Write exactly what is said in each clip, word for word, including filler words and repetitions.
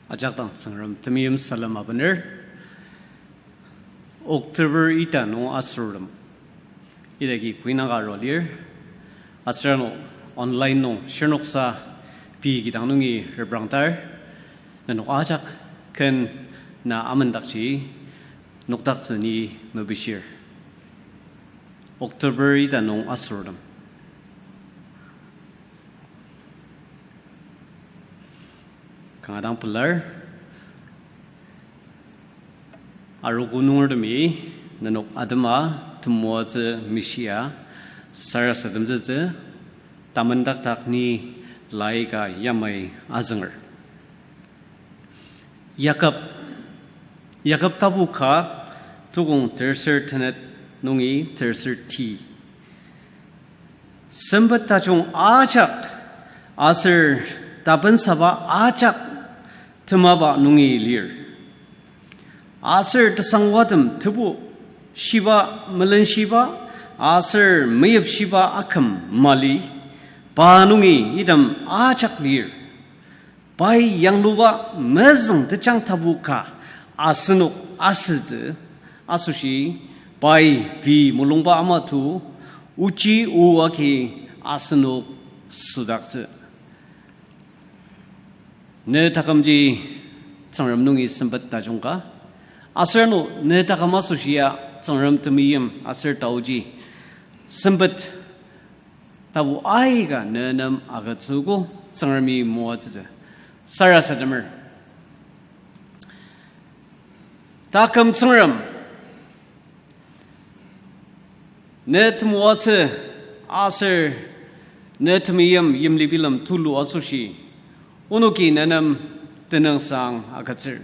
Ajak dang Tsüngrem temeim salem abener. October ita nung asürtem idaki kuinaka arua lir. Aser ano online nung shirnoksa pei kidang nungi reprangtar, nenok ajak ken na amendakji nokdaktsü ni mepishir. October ita nung asürtem. Kanga dang pelar. Arogo nungertemi nenok atema temoatsü mishia sarasademtsütsü tamendakdak ni laika yamai azünger. Yakob, Yakob tapu ka, tukong terser tenet nungi terser ti. Sempet tajung ajak aser tapensaba ajak temaba nungi lir. Aser tesangwatem tebu shiba, melenshiba aser meyipshiba aküm mali, pa nungi item ajak lir. Pai yangluba mezüng tejang tapu ka asenok asütsü, asoshi pai pei mulungba ama to, ochi o agi asenok südaktsü. Ne takümji Tsüngrem nungi sempet tajung ka, aser ano ne taküm asoshia Tsüngrem temeim aser taoji sempet tapu aika ne nem agütsüogo. Tsüngremi moatsütsü sarasademer. Taküm Tsüngrem, ne temoatsü aser ne temeim yimli bilem tulu asoshi onoki ne nem tenüngsang agütsür.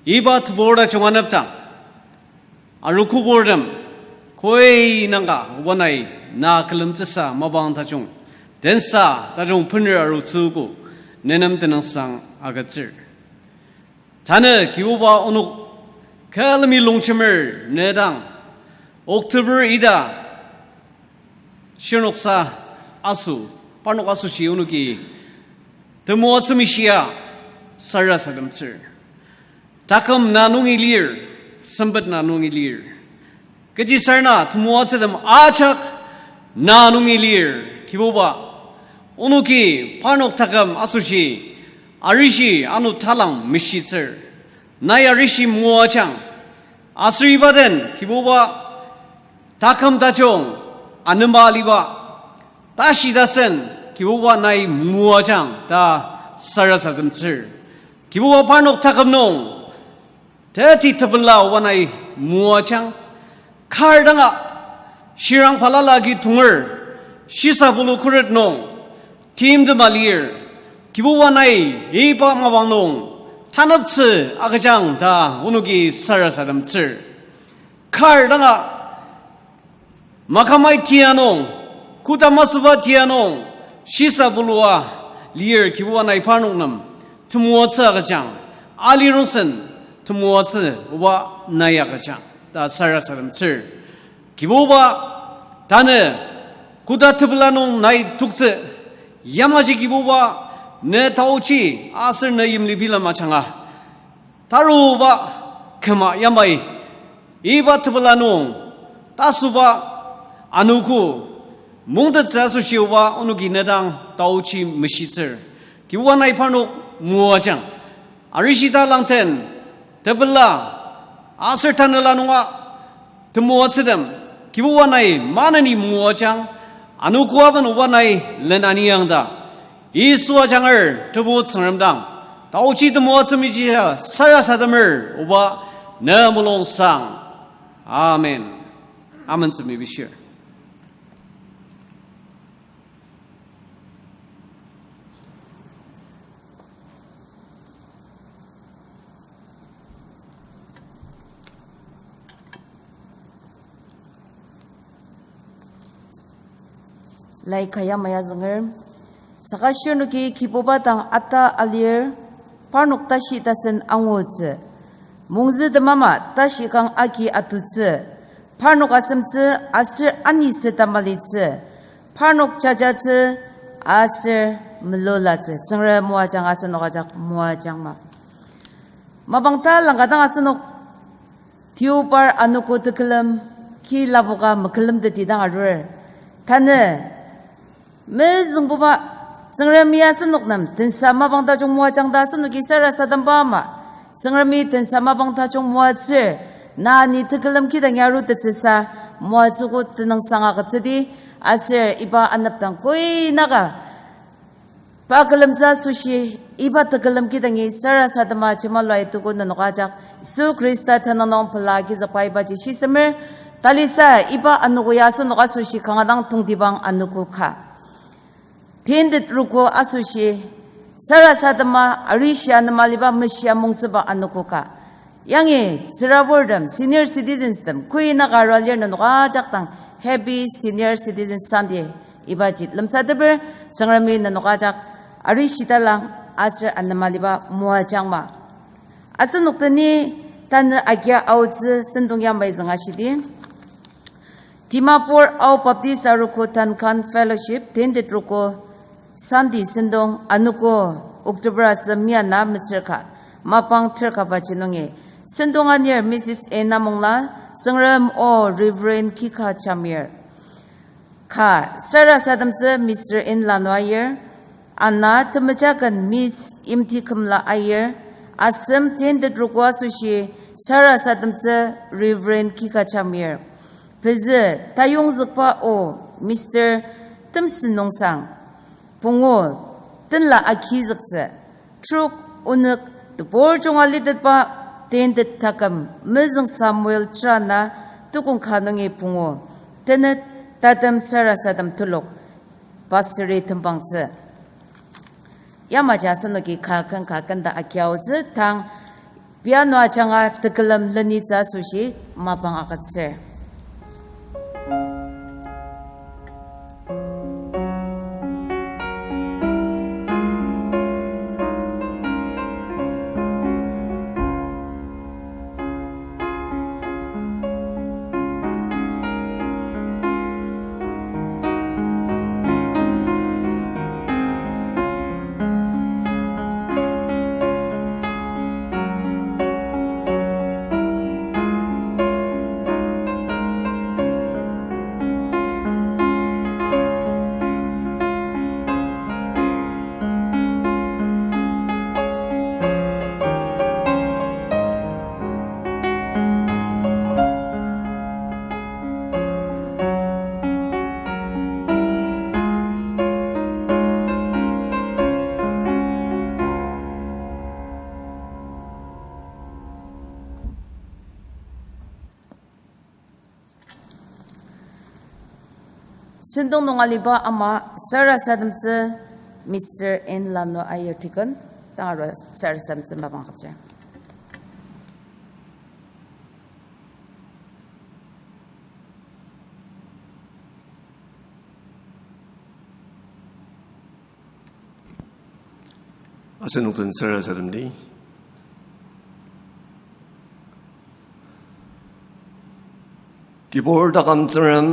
Iba tebur tajung anepdang, arogo purtem, koi nangka oba nai na külemtsüsa mapang tajung, tensa tajung bener arutsüogo, ne nem tenüngsang agütsür. Tanü Kibuba onok külemi longjemer ne dang, October ita shirnoksa aso, parnok asoshi onoki temoatsü mishia sarasademtsür. Taküm na nungi lir, sempet na nungi lir. Kechisarena temoatsütem ajak na nungi lir, Kibuba. Onoki parnok taküm asoshi arishi ano talang meshitsür. Nai arishi moajang. Aser iba den, Kibuba, taküm tajung anema aliba, tashi tasen, Kibuba, nai moajang ta sarasademtsür. Kibuba, parnok taküm nung teti tepela oba nai moajang. Kar danga shirang balala agi tonger, shisa bulu khuret nung timtema lir, Kibuba, nai iba mapang nung taneptsü agüjang ta onoki sarasademtsür. Kar danga makamai tia nung, koda masüba tia nung shisa bulua lir, Kibuba, nai parnok nem temoatsü agüjang. Ali rongsen temoatsü oba nai agüjang ta sarasademtsür. Kibuba, tanü koda tepela nung nai toktsü, yamaji Kibuba, ne taochi aser ne yimli bilem ajanga taruba küma yamai, iba tepela nung tasüba anogo mungtettsü asoshi oba onoki ne dang taochi meshitsür. Kibuba, nai parnok moajang. Arishi talangten tepela aser tanela nunga temoatsütem, Kibuba, nai maneni moajang. Anogo aben oba nai len aniang ta Yisu ajanger Tebu Tsüngrem dang taochi temoatsü meshia sarasademer oba, ne mulungsang. Amen. Amen tsü mepishir. Lai kaya maya zünger. Saka shirnoki Kibuba dang ata alir, parnok tashi tasen angutsü. Mungzü temama tashi kang agi atutsü. Parnok asemtsü aser anisü tamalitsü. Parnok jajatsü aser melulatsü, Tsüngrem moajang asenok ajak moajangma. Mapang talangka dang asenok deobar anogo tekülem ki lapoka mekülemteti dang arur. Tanü mezüngbuba Tsüngremi asenok nem tensa mapang tajung moajang ta asenoki sarasademba ama, Tsüngremi tensa mapang tajung moatsür, na ni tekülem kidangi arutettsüsa moatsüogo tenüngsang agütsüdi, aser iba anepdang koinaka pa külemtsü asoshi, iba tekülem kidangi sarasadema jemalua itogo nenok ajak Yisu Khrista tenüng nung pela agizükba ibaji shisemer, talisa iba anogo ya asenok asoshi kanga dang tongtibang anogo ka. Tentet roko asoshi sarasadema arishi anema aliba meshia mungtsüba anogo ka. Yangi tsüraburtem, senior citizens tem, koinaka arua lir nenok ajak dang Happy Senior Citizens Sunday ibaji lemsateper, Tsüngremi nenok ajak arishitalang aser anema aliba moajangma. Asenok teni tanü agia aotsü sentong yamai züng ashidi. Dimapur Ao Baptist Arogo Tankan Fellowship, tentet roko Sunday sentong anogo October asem miana metsür ka, mapang ter kabaji nungi. Sentong anir Missus A Namongla, Tsüngrem o Reverend Kika Jamir. Ka sarasademtsü Mister N Lanu Aier, ana temejaken Miss Imti Kümla Aier, asem tentet roko asoshi sarasademtsü Reverend Kika Jamir. Pezü tayongzükba o Mister Temsen Nongsang, pungu tenla agizüktsü, trok onük tebur junga litetba tentet taküm mezüng Samuel Trana tukong ka nungi pungu tenet tatem sarasadem telok pastori tembangtsü. Yamaji asenoki ka ken ka kenda agiaotsü tang piano ajanga tekülem lenitsü asoshi mapang agütsür. Sentong nung aliba ama sarasademtsü Mister N Lanu Aier, deacon, tang arua sarasademtsü mapang agütsür. Asenok den sarasademdi. Kibur taküm Tsüngrem,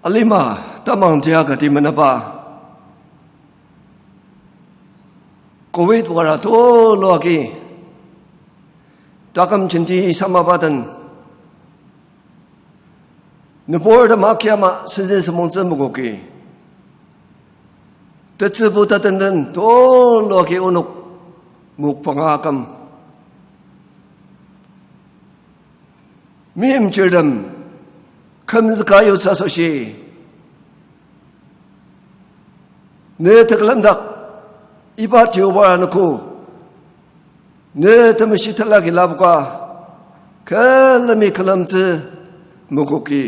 alima tamang tia kati menaba, covid wara tulu agi taküm jenti samaba den nüburtem akiama senzü sümongtsü mokoki, tetsübu tatenden tulu agi onok mokbanga aküm, meimchirtem kümzüka yutsü asoshi ne tekülemdak, iba Deobar anogo ne temeshi tela agi lapoka külemi külemtsü mokoki,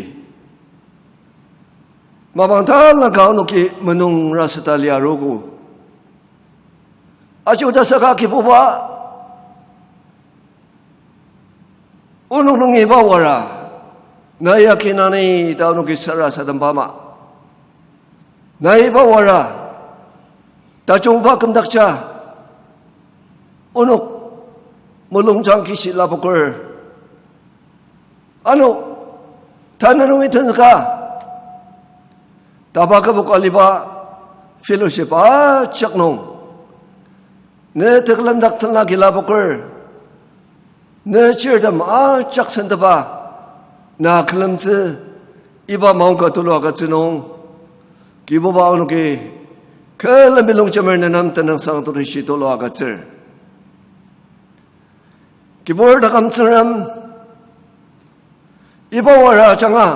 mapang talangka onoki menungra süta liarogo. Aji oda saka Kibuba, onok nungiba wara, nai agi nani ta onoki sarasademba ama, naiba wara tajungba kümdakja onok mulungjang kishi lapoker. Ano, tanü nungi tenzüka Taba kübok aliba fellowship ajak nung, ne tekülemdak tenla kilaboker, ne chirtem ajak sentepa, na külemtsü iba maongka tulu agütsü nung, Kibuba onoki külemi longjemer nenem tenüngsang turishi tulu agütsür. Kibur taküm Tsüngrem, iba wara ajanga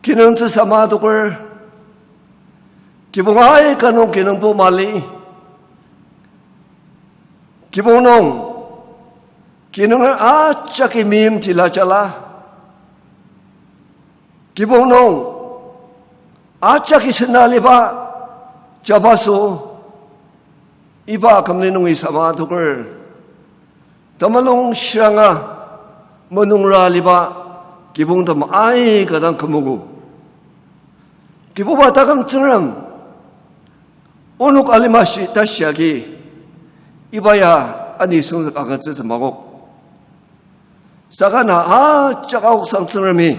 kinungtsü sama adoker, kibong aika nung kinungpo mali, kibong nung kinunger ajaki meim tila jala, kibong nung ajaki sena aliba jabaso, iba kümli nungi sama adoker, temulung shiranga menungra aliba kibongtem aika dang kümogo. Kibuba taküm Tsüngrem, onok alima shi tashi agi, iba ya ani süngzük agütsütsü makok. Saka na ajak aoksang Tsüngremi,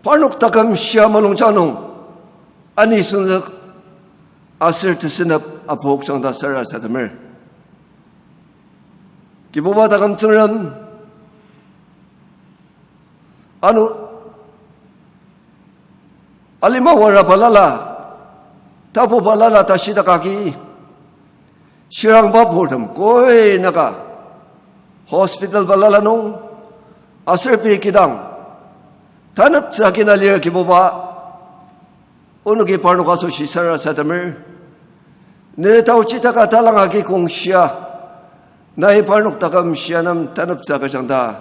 parnok taküm shia mulungjang nung ani süngzük aser tesünep apokjang ta sarasademer. Kibuba taküm Tsüngrem, ano alima wara balala, tapu balala tashidak agi, shirangba purtem koi naka, hospital balala nung, aser pei kidang, taneptsü agina lir Kibuba, onoki parnok asoshi sarasademer. Ne taochi taka talang agi kongshia, nai parnok taküm shia nem taneptsü agüjang ta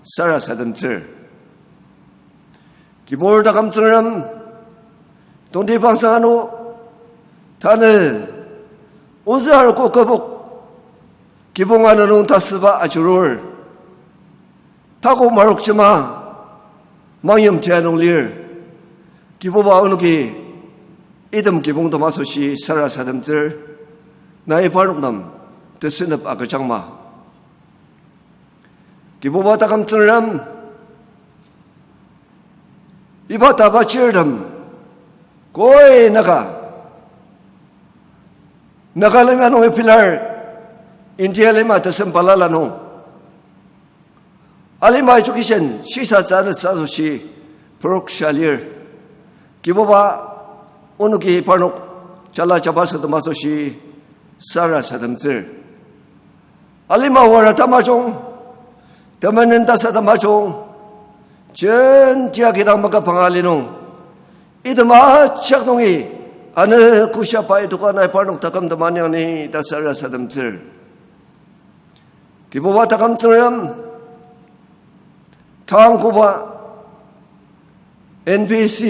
sarasademtsür. Kibur taküm Tsüngrem, tongtibangsa ano, tanü, ozü arogo kübok, kibong ana nung tasüba ajurur, tako marokjema mangyimtia nung lir. Kibuba onoki item kibongtem asoshi sarasademtsür, nai parnok nem tesünep agüjangma. Kibuba taküm Tsüngrem, iba taba chirtem koi naka, Nagaland nungi pelar, India lima tesem balala nung, alima education shisatsü anütsü asoshi purokshia lir. Kibuba, onoki parnok jala jabaso tem asoshi sarasademtsür. Alima wara tamajung, temenen tasa tamajung, jentia kidang makapanga li nung, item ajak nungi, ano kosha pai toka nai parnok taküm tem aniang ni ta sarasademtsür. Kibuba taküm Tsüngrem, tang koba N P S C,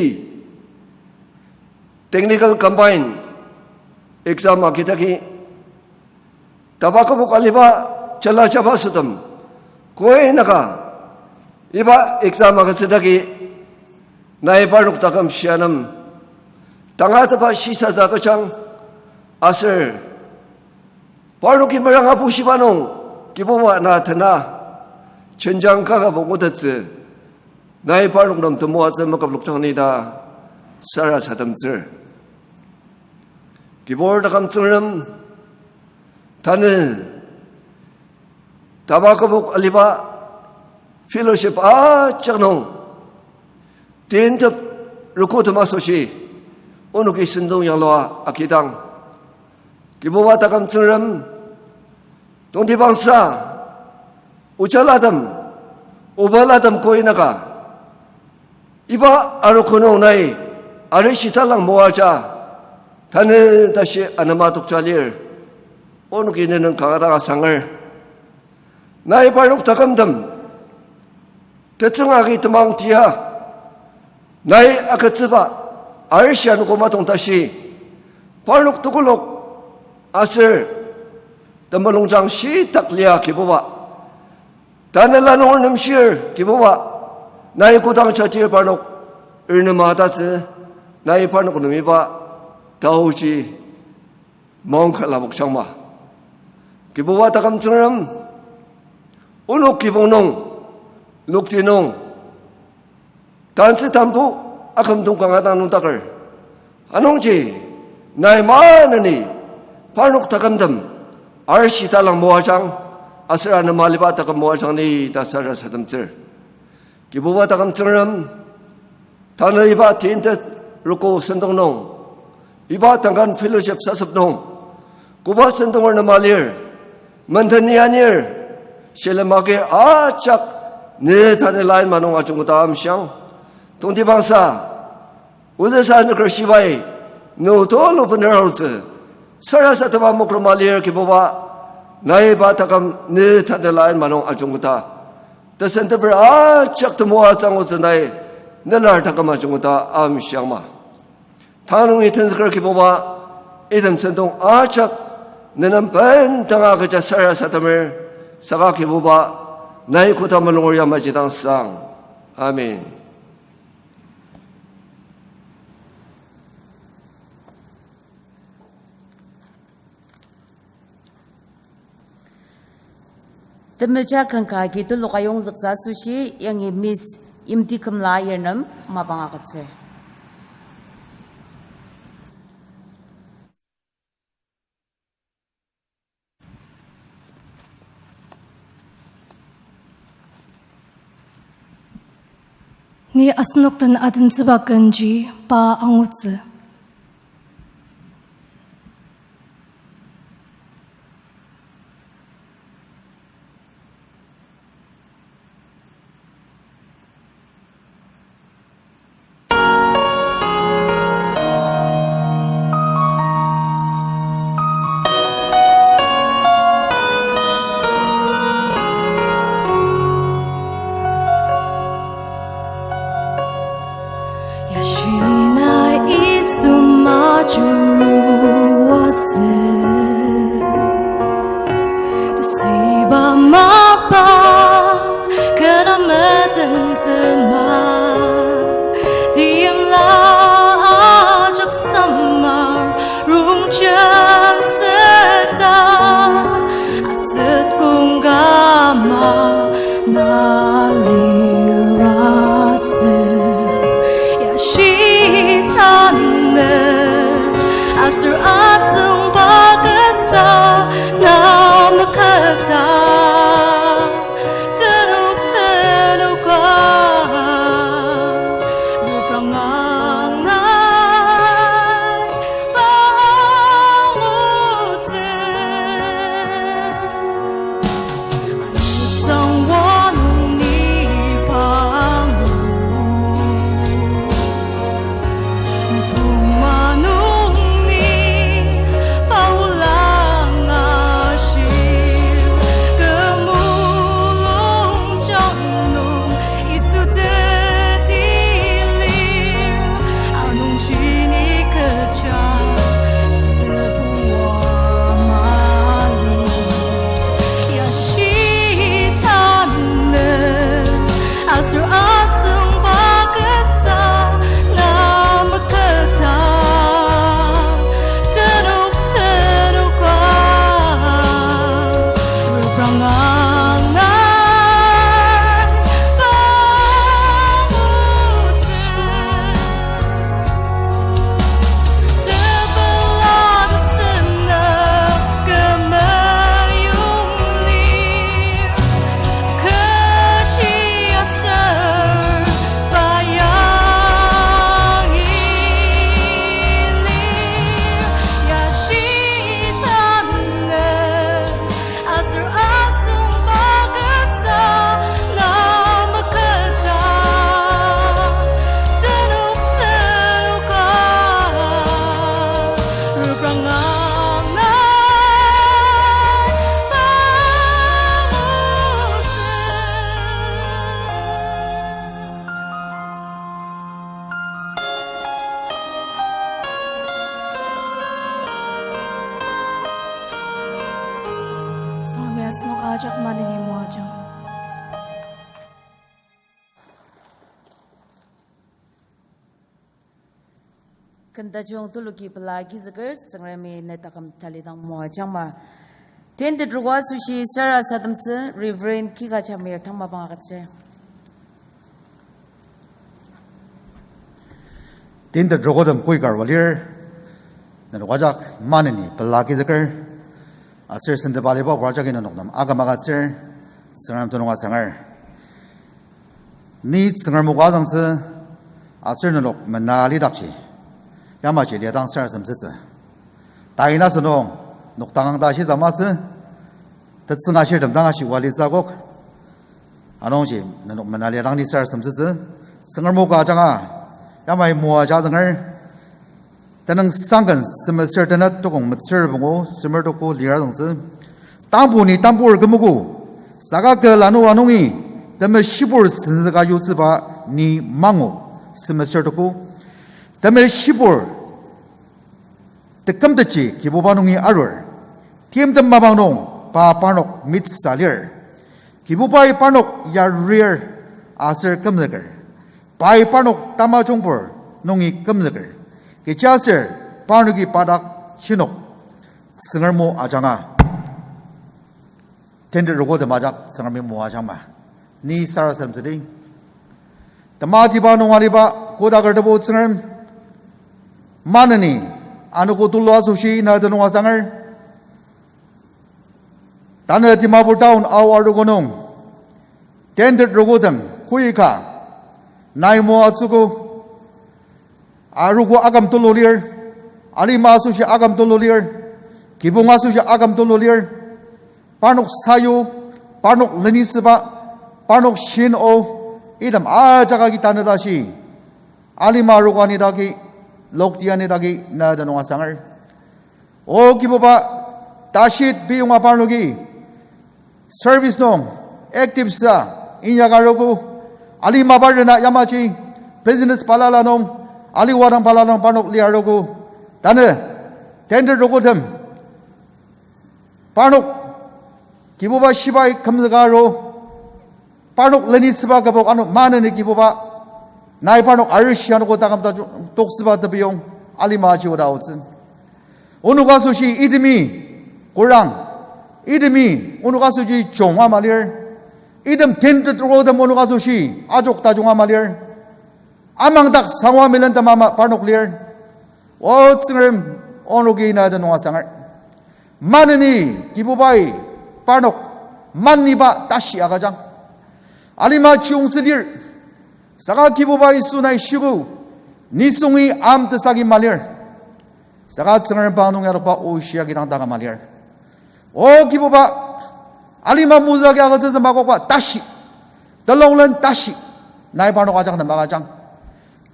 technical combined exam agidagi, taba kübok aliba jala jabaso tem, koi naka, iba exam agütsüdagi, nai parnok taküm shia nem, tangatetba shisatsü agüjang, aser parnoki meranga bushiba nung, Kibuba na tena, jenjang kaka pungutettsü, nai parnok nem temoatsü maküplokjang ni ta sarasademtsür. Kibur taküm Tsüngrem, tanü, taba kübok aliba fellowship ajak nung, tentep rokotem asoshi, onoki sentong yanglua agidang, Kibuba taküm Tsüngrem, tongtibangsa, ojalatem, obalatem koi naka, iba arogo nung nai arishi talang moaja, tanü tashi anema tokja lir, onoki ne nung kanga dang asanger. Nai parnok takümtem, tetsüng agi temang tia, nai agütsüba, arishi anogo matong tashi, parnok tekolak aser temulungjang shitak lia Kibuba, tanela nung nemshir Kibuba, nai kodang chatir parnok ernema tatsü, nai parnok nem iba taoji maongka lapokjangma. Kibuba taküm Tsüngrem, onok kibong nung, lokti nung, Tantsü tambu akümdong kanga dang nüngdaker. Anungji, nai maneni, parnok takümtem, arishi talang moajang, aser anema aliba taküm moajang ni ta sarasademtsür. Kibuba taküm Tsüngrem, tanü iba tintet roko sentong nung, iba tangkan fellowship sasep nung, koba sentonger nem alir, menden ni anir, shilem agi ajak ne tanela inma nung ajungketa amshiang. Tongtibangsa, ozüsa nüker shibai, ne tulu bener arutsü, sarasadema mokrom alir Kibuba, nai iba taküm ne tanela inma nung ajungketa tesenteper ajak temoatsü angutsü nai, nelar taküm ajungketa amshiangma. Tanü nungi tenzüker Kibuba, item sentong ajak ne nem bendanga kecha sarasademer, saka Kibuba, nai koda mulunger yamaji dang sang. Amen. Temeja ken ka agi telok ayongzüktsü asoshi yangi Miss Imti Kümla Ayirnem mapang agütsür. Ni asenok den adentsüba kenji pa angutsü. Yashina Yisu majuru asü, tesiba mapang kena metentsüma, timla ajak samar rongjen seta, aset kong kama na lirasü, yashi tanü, aser asüngba kasa na meketa. Tenok, tenoka, reprang angngai pangutsü. Anusang wanung ni pangu, puma nung ni paolang ashi, kü mulungjang nung Yisu teti lir, anungji ni kecha tsübua mali. Yashi tanü, aser asüngba kasa na meketa. Tenok, tenoka, reprang angngai pangutsü. Tepela tasen na kü meyong lir, kechi aser pa yangi lir, yashi tanü, aser asüngba kasa na meketa. Tenok, tenoka, reprang angngai pangutsü. Tsüngremi asenok ajak maneni moajang. Ken tajung tuluki pela agizüker, Tsüngremi ne taküm talidang moajangma. Tenti drugo asoshi sarasademtsü Reverend Kika Jamir tang mapang agütsür. Tentet rogotem koika arua lir, nenok ajak maneni pela agizüker, aser sendeba aliba pur ajaki nenok nem aküm agütsür, Tsüngrem tenüng asanger. Ni Tsüngrem o ka azüngtsü, aser nenok mena lidakji, yamaji liadang sarasademtsütsü. Tai na sünung, nokdangang ta shisa masü, tetsüng ashirtem dang ashi wali tsü akok. Anungji nenok mena liadang ni sarasademtsütsü, Tsüngrem o ka ajanga, yamai moaja azünger, tenüngsangken semester tenet tokong metsür pungu semer toko lir azüngtsü. Tambu ni tambur kümogo, saka kü lanur nungi, temeshibur senzüka yutsüba ni mangu semer toko. Temeshibur tekümtetji Kibuba nungi arur. Timtem mapang nung pa parnok mitsa lir. Kibubai parnok yarir aser kümzüker. Pai parnok tamajungpur nungi kümzüker. Kechiaser parnoki pa dak shinok Tsüngrem o ajanga, tentet rogotem ajak Tsüngremi moajangma. Ni sarasademtsüdi. Tematiba nung aliba kodaker Tebu Tsüngrem, maneni anogo tulu asoshi na tenüng asanger. Tanü Dimapur town Ao arogo nung, tentet rogotem koika nai moatsüogo. Arogo aküm tulu lir, alima asoshi aküm tulu lir, kibong asoshi aküm tulu lir. Parnok sayu, parnok lenisüba, parnok shin o, item ajak agi tanü tashi, alima arogo anidaki, lokti anidaki na tenüng asanger. O Kibuba, tashit piyonga parnoki service nung active sa inyaka arogo, alima parnok na yamaji business balala nung, aliwadang balala nung parnok lir arogo. Tanü tentet rogotem, parnok Kibuba shibai kümzüka aru, parnok lenisüba kübok ano maneni Kibuba, nai parnok arishi anogo taküm ta toksüba tepiyong alima aji oda aotsü. Onok asoshi itemi korang, itemi onok asoshi jong ama lir, item tentet rogotem onok asoshi ajok tajung ama lir. Amangdak sangwa milentem ama parnok lir. O Tsüngrem, onoki na tenüng asanger. Maneni Kibubai parnok maniba tashi agüjang. Alima chiyungtsü lir. Saka Kibuba Yisu nai shiogo, nisungi am tesagi malir. Saka Tsüngrem pa nung yadokba o shia kidang taka malir. O Kibuba, alima mozü agi agütsütsü makokba tashi, telonglen tashi, nai parnok ajak nem agüjang.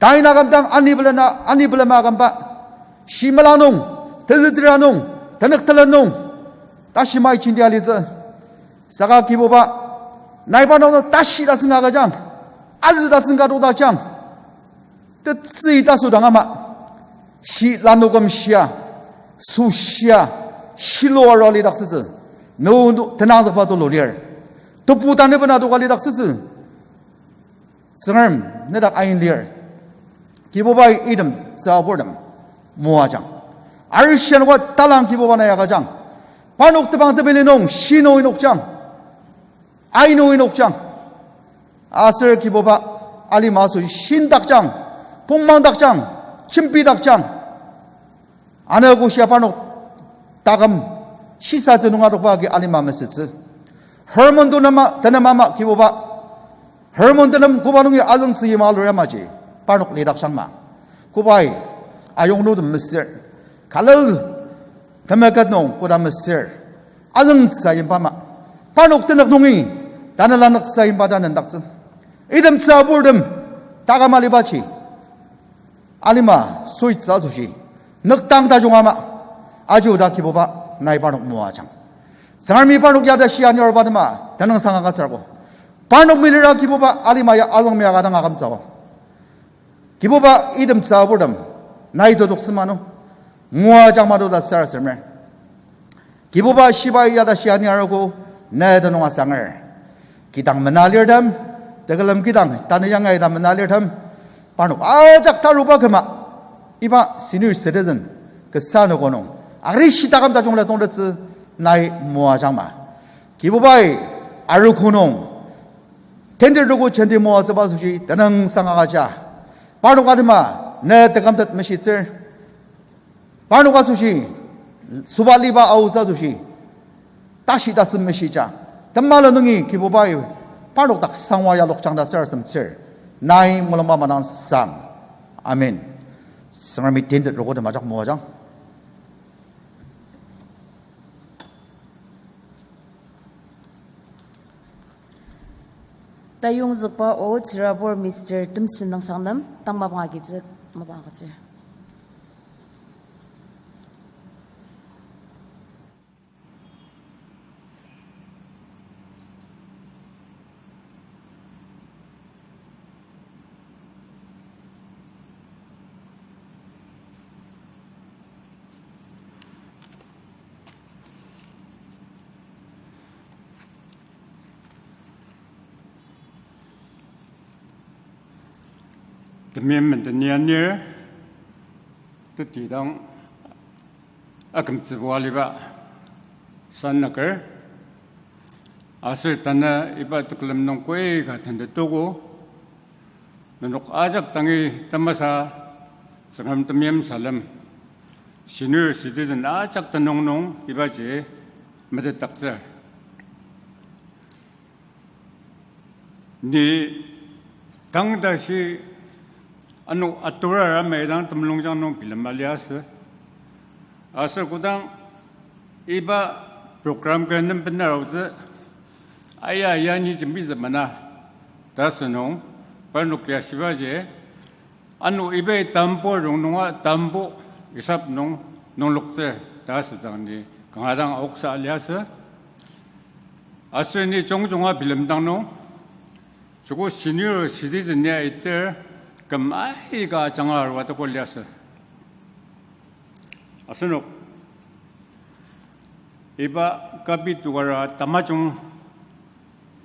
Tain akümdang ani pelena, ani pelema akümba, shimelang nung, tezütira nung, tenük telen nung, tashi mai jenti alitsü. Saka Kibuba, nai parnok nung tashi tasen agüjang, azü tasen ka tokdakjang. Tetsü tasü dang ama, shi lanuküm shia, su shia, shilo arua lidaktsütsü. Nu, nu, tenangzükba tulu lir. Tebu tanü bena toka lidaktsütsü. Tsüngrem, nedak ain lir. Kibubai item tsüburtem moajang. Arishian wa talang Kibuba na agüjang. Parnok tebang tebili nung, shinu inokjang. Ainu inokjang. Aser Kibuba, alima asoshi shindakjang, pongmangdakjang, jembidakjang. Ano koshia parnok taküm shisatsü nunga tokba agi alima mesütsü. Hormone tenema, tenema ama Kibuba, hormone tenem koba nungi azüngtsü yima alur yamaji parnok lidakjangma. Kobai, ayonglutem mesür, kalal temeket nung koda mesür, azüngtsü yimba ama, parnok tenük nungi tanela nüktsü yimba ta nendaktsü. Item tsüburtem taküm alibaji alima suitsü asoshi nüktang tajung ama, aji oda Kibuba, nai parnok moajang. Tsüngremi parnok ya tashi ani aruba tema tenüngsang agütsürko. Parnok melira Kibuba, alima ya azüng mia ka dang akümtsüko. Kibuba, item tsüburtem nai totoksü mano, moajang mano ta sarasademer. Kibuba, shibai ya tashi ani arogo, na tenüng asanger. Kidang mena lirtem, tekülem kidang tanü yangi ita mena lirtem, parnok ajak taruba küma, iba senior citizen kasa noko nung arishi taküm tajung la tongtettsü nai moajangma. Kibubai, arogo nung tenti rogo jenti moatsüba asoshi tenüngsang agüja. Parnok atema Ne tekümtet meshitsür. Parnok asoshi, sobaliba aotsü asoshi, tashi tasem meshija. Temala nungi Kibubai, parnok dak sangwa yalokjang ta sarasademtsür. Nai mulungba manang sang. Amen. Tsüngremi tintet rogo temajak moajang. Tayongzükba o tsürabur Mister Temsen Nangsangnem, tang mapang agitsü, mapang agitsü. Temeim menden anir, tetidang akümtsübo aliba sanaker, aser tanü iba tekülem nung koika tentetogo, nenok ajak dangi tamasa Tsüngrem temeim salem, senior citizen ajak tenüng nung ibaji metetdaktsür. Ni tang tashi ano atura amai dang temulungjang nung bilema liasü. Aser kodang iba program ka nem bena arutsü, aya, ya ni jembitsü mana ta asünung, parnok ya shibaji, ano ibai tambu rongnunga tambu hisap nung nungloktsür ta asüdang ni kanga dang aoksa liasü. Aser ni jungjunga bilemdang nung, joko senior citizen ya iter küm aika ajanga arua teko liasü. Asenok iba kapi tukara tamajung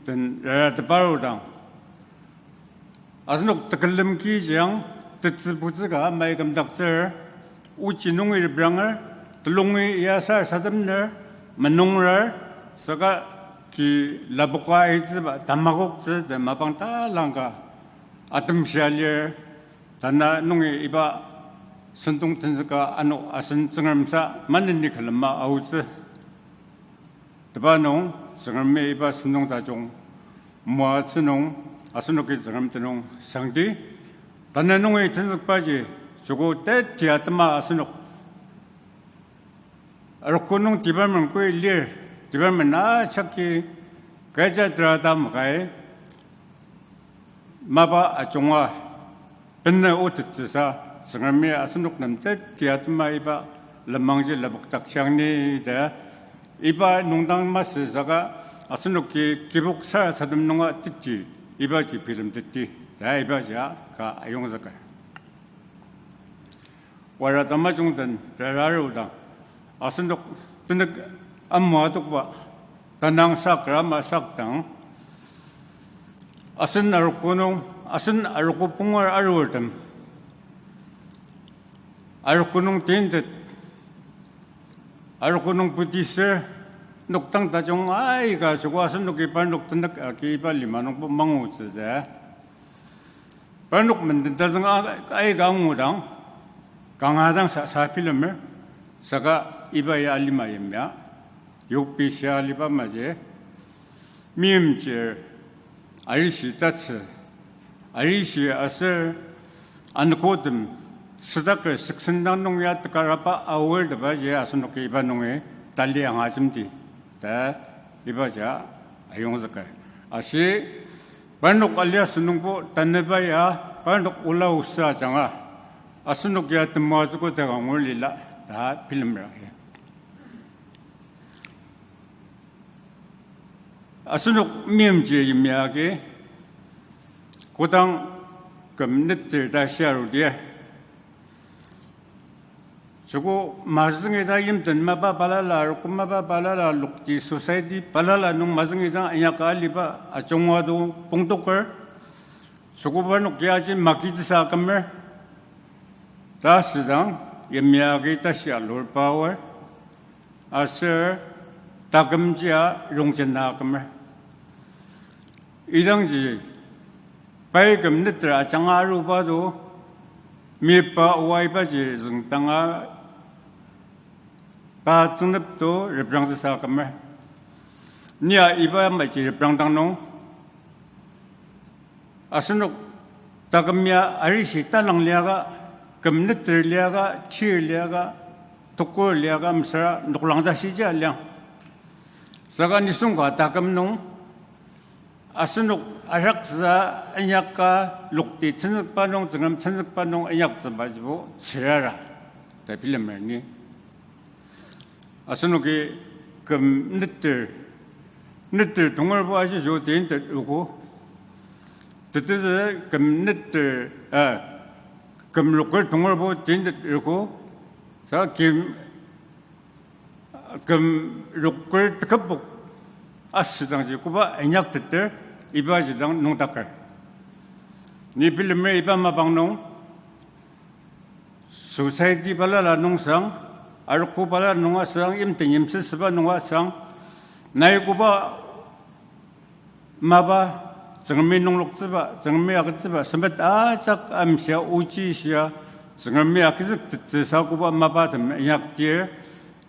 den rara teparudang, asenok tekülem kijiang tetsübutsü ka mai kümdaktsür, ochi nungi repranger, telungi ya sarasademner, menungrar, saka ki lapoka aitsüba tamakoktsü ta mapang talangka atemshia lir, tanü nungi iba sentong tenzüka ano asen Tsüngremsa maneni külema aotsü. Teba nung, Tsüngremi iba sentong tajung moatsü nung, asenoki Tsüngrem tenüng sangdi. Tanü nungi tenzükbaji, joko tetia atema asenok arogo nung department koi lir, department ajaki kecha tera ta makai, mapa ajunga benü otettsüsa, Tsüngremi asenok nem teti atema iba lenmangji lapokdaktsüang ni ta, iba nungdang masü saka asenoki kibok sarasadem nunga teti, ibaji bilemteti ta ibaji ka ayongzüker. Wara tamajung den rara arudang, asenok tenük amua tokba, tanang sak rama sakdang, asen arogo nung, asen arogo pungar arurtem, arogo nung tintet, arogo nung putiser, nokdang tajung aika süko asenoki parnok tenük agi iba lima nungbo mangutsü ta. Parnok menden tazüng a-, aika angudang, kanga dang sa, sa bilemer, saka iba ya alima yimya, yokpishia aliba maji, meimchir, arishi tatsü, arishi aser, anogotem, sütaker süksendang nung ya tekaraba aor tebaji asenoki iba nungi tali angajemdi ta ibaji ayongzüker. Ashi parnok aliasü nungbo tanüba ya parnok ola osa ajanga asenok ya temoatsüogo ta angur lila ta bilemera. Asenok meimchir yimya agi, kodang küm neter ta shia arudir. Süko mazüngi ta yimten mapa balala, arogo mapa balala, lokti society balala nung mazüngi ta inyaka aliba ajungwa do pongtoker. Süko parnok yaji makitsüsa akümer. Ta südang, yimya agi tashi alur power. Aser takümjia rongjena akümer. Idangji, pai küm neter ajanga aruba do, Meyipa oa ibaji züngdanga pa tsüngnep to reprangtsüsa kümer. Nia iba maji reprangdang nung asenok taküm ya arishi talang liaka, küm neter liaka, tir liaka, tokur liaka, mesüra noklang tashiji liang. Saka nisung ka taküm nung asenok araksa inyaka lokti tenzükba nung, Tsüngrem tenzükba nung inyaktsübajibo tsürara ta bilemer ni. Asenoki küm neter, neter tongerbo ajiju tintet roko. Tetezü küm neter, eh, küm roker tongerbo tintet roko. Sa küm küm roker teküpok asüdangji koba inyakteter, ibaji dang nüngdaker. Ni bilemer iba mapang nung society balala nung sang, arogo balala nung asang, yimten yimsüsüba nung asang, nai koba mapa, Tsüngremi nungloktsüba, Tsüngremi agütsüba, sempet ajak amshia, ochi shia, Tsüngremi agüzüktettsüsa koba mapatem inyakdir,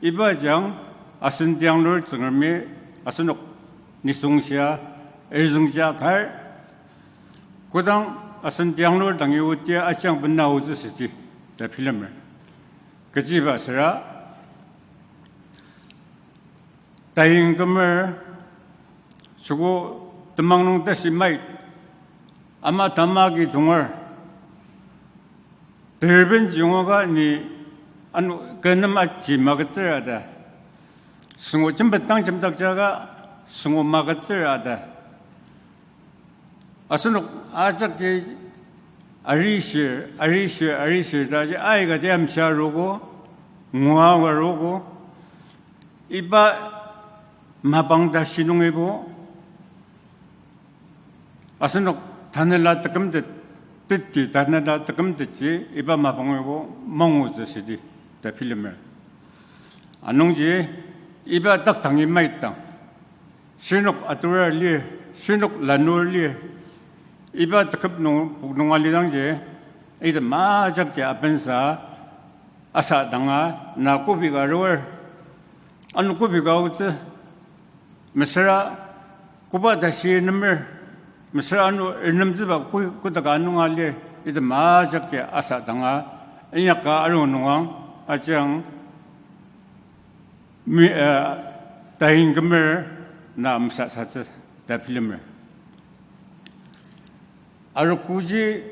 ibajang asen tianglur Tsüngremi asenok nisung shia, erzüngja kar. Kodang asen tianglur dangi otia ajang bena otsü süji ta bilemer. Kechiba süra, taing kümer, süko temang nung tashi mait, ama tamaki tonger, terben jingoka ni ano kü nem aji magütsür ata, süngo jembetang jemdakjaka süngo magütsür ata. Asenok ajaki arishir, arishir, arishir taji aika tiamsha arogo, ngua arogo, iba mapang tashi nungibo, asenok tanela tekümtet, tetti tanela tekümtetji iba mapangibo mangutsü südi ta bilemer. Anungji iba taktangi maitang, shirnok atura lir, shirnok lanur lir, iba teküp nung pok nung alidangji, item ajakji apensa asadanga na kobi ka arur, ano kobi ka aotsü, mesüra koba tashi nemer, mesüra ano renemtsüba ko-, kodaka nunga lir, item ajakji asadanga inyaka aru nungang ajang mi-, eh, taing kümer na amsasatsü ta bilemer. Arogoji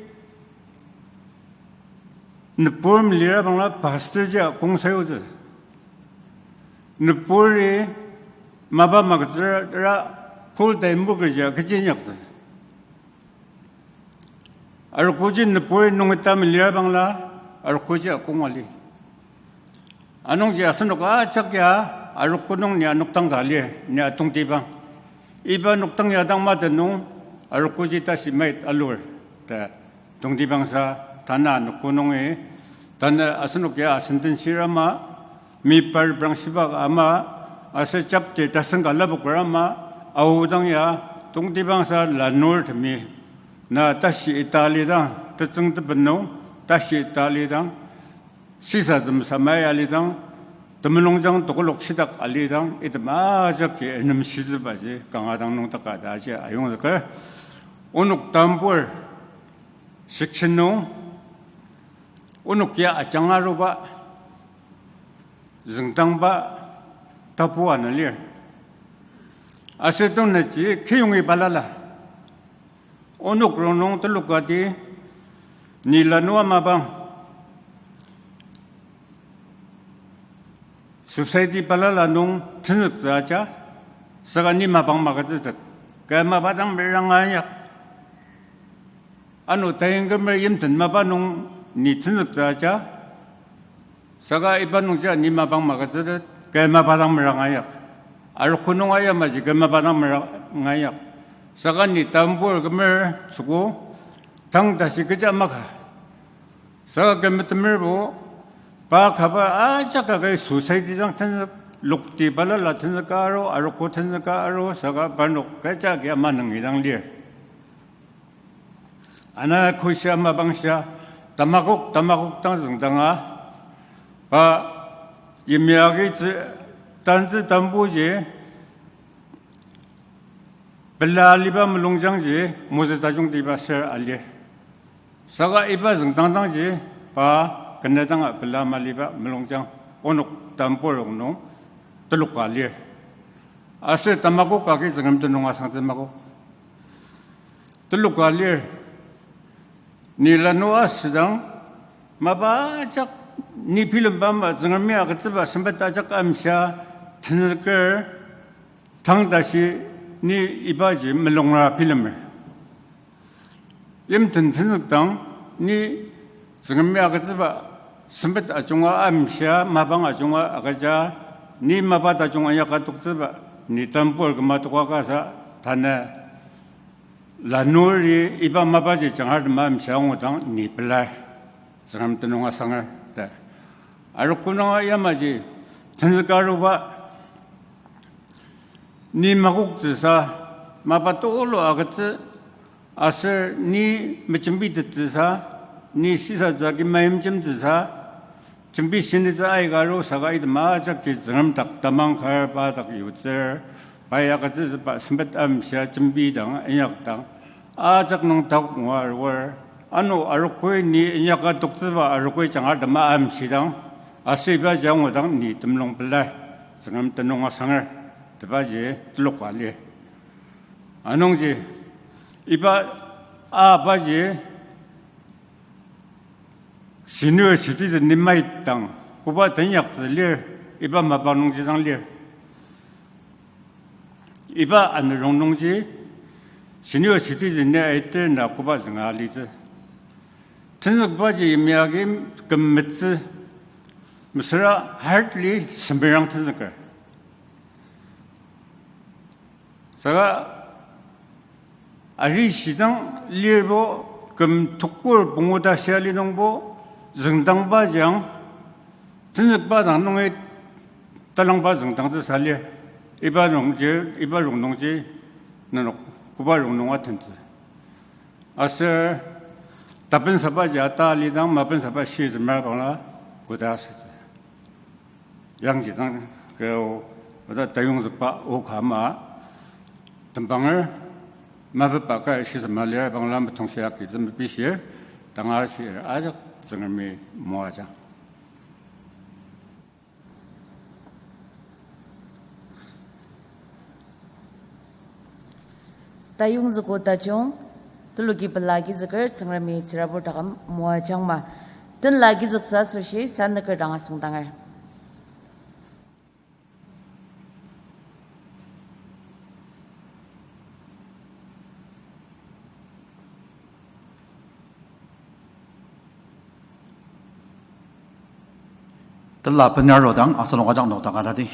nübur melira bangla pastorji akong sayutsü. Nüburi mapa magütsüra full time workerji kechi inyaktsü. Arogoji nüburi nungita melira bangla arogoji akong ali. Anungji asenok ajak ya arogo nung ni anokdang ka lir, ni atongtibang. Iba nokdang ya dang mate nung arogoji tashi mait alur ta tongtibangsa tanü anogo nungi, tanü asenok ya asenden shir ama, mipar brangshiba ama, aser chapter tasen ka lapoker ama, aodang ya tongtibangsa lanurtemi, na tashi ita alidang, tetsüng teben nung tashi ita alidang, shisatsü mesamai alidang, temulungjang tokolok shitak alidang, item ajakji enemshitsübaji kanga dang nüngdaka ta aji ayongzüker. Onok tambur section nung, onok ya ajanga aruba, züngdangba, tapu ana lir. Aser tongnaji kiyongi balala, onok rongnung telokati, ni lanua mapang, society balala nung tenzüktsü aja, saka ni mapang magütsütet, kü mapa dang meranga inyak. Ano taing kümer yimten mapa nung ni tenzüktsü aja, saka iba nungji ni mapang magütsütet, kü mapa dang meranga inyak. Arogo nunga yamaji kü mapa dang meranga inyak. Saka ni tambur kümer süogo, tang tashi kecha maka, saka kü metemerbo, pa kaba ajak ka kü society dang tenzük, lokti balala tenzüka aru, arogo tenzüka aru, saka parnok kecha kia manengi dang lir. Ana koshia mapangsha, tamakok, tamakok dang züngdanga, pa yimya agi tsü, tantsü tambuji, pela aliba mulungjangji, Moses tajungtiba ser alir. Saka iba züngdangdangji, pa kenedanga pela maliba mulungjang, onok tambur rongnung, teloka lir. Aser tamakok agi Tsüngrem tenüng asangtsü makok. Teloka lir. Ni lanua südang, mapa ajak ni bilemba ama Tsüngremi agütsüba sempet ajak amshia tenzüker tang tashi ni ibaji melungra bilemer. Yimten tenzükdang ni Tsüngremi agütsüba sempet ajunga amshia mapang ajunga agüja ni mapa tajung inyaka toktsüba ni tambur küma toka kasa tanü lanuri iba mapaji jangartema amshia angudang ni pelar. Tsüngrem tenüng asanger ta. Arogo nunga yamaji tenzüka aruba ni makoktsüsa, mapa tulu agütsü, aser ni mejembitettsüsa, ni shisatsü agi mayimjemtsüsa, jembi shinitsü aika aru saka item ajakji Tsüngrem dak tamang kar pa dak yutsür, pa ya agütsüba sempet amshia jembi dang, inyakdang, ajak nung dak ngua arur, ano arogoi ni inyaka toktsüba arogoi jangartema amshidang, aser ibaji angudang ni temulung pelar, Tsüngrem tenüng asanger, tebaji teloka lir. Anungji, iba abaji senior citizen ni maitang, koba tenyaktsü lir, iba mapa nungji dang lir. Iba anürong nungji senior citizen ni aiter na koba zünga alitsü. Tenzükbaji yimya agi küm metsü, mesüra hardly semerang tenzüker. Saka arishidang lirbo küm tukur pungu ta shia li nungbo züngdangba jiang tenzükba dang nungi talangba züngdangtsüsa lir. Iba nungji, iba rongnungji nenok koba rongnunga tentsü. Aser tapensabaji ata alidang mapensaba shizümer bangla koda asütsü. Yangji dang kü oda tayongzükba o ka ama tembanger mapepa ka shizüma lir bangla metongshi akitsü mepishir tangar shir ajak Tsüngremi moajang. Tayongzüko tajung, tuluki pela agizüker Tsüngremi tsürabur taküm moajangma. Tenla agizüktsü asoshi sanüker dang asüngdanger. Tenla benarodang asenok ajak nokdaka tadi.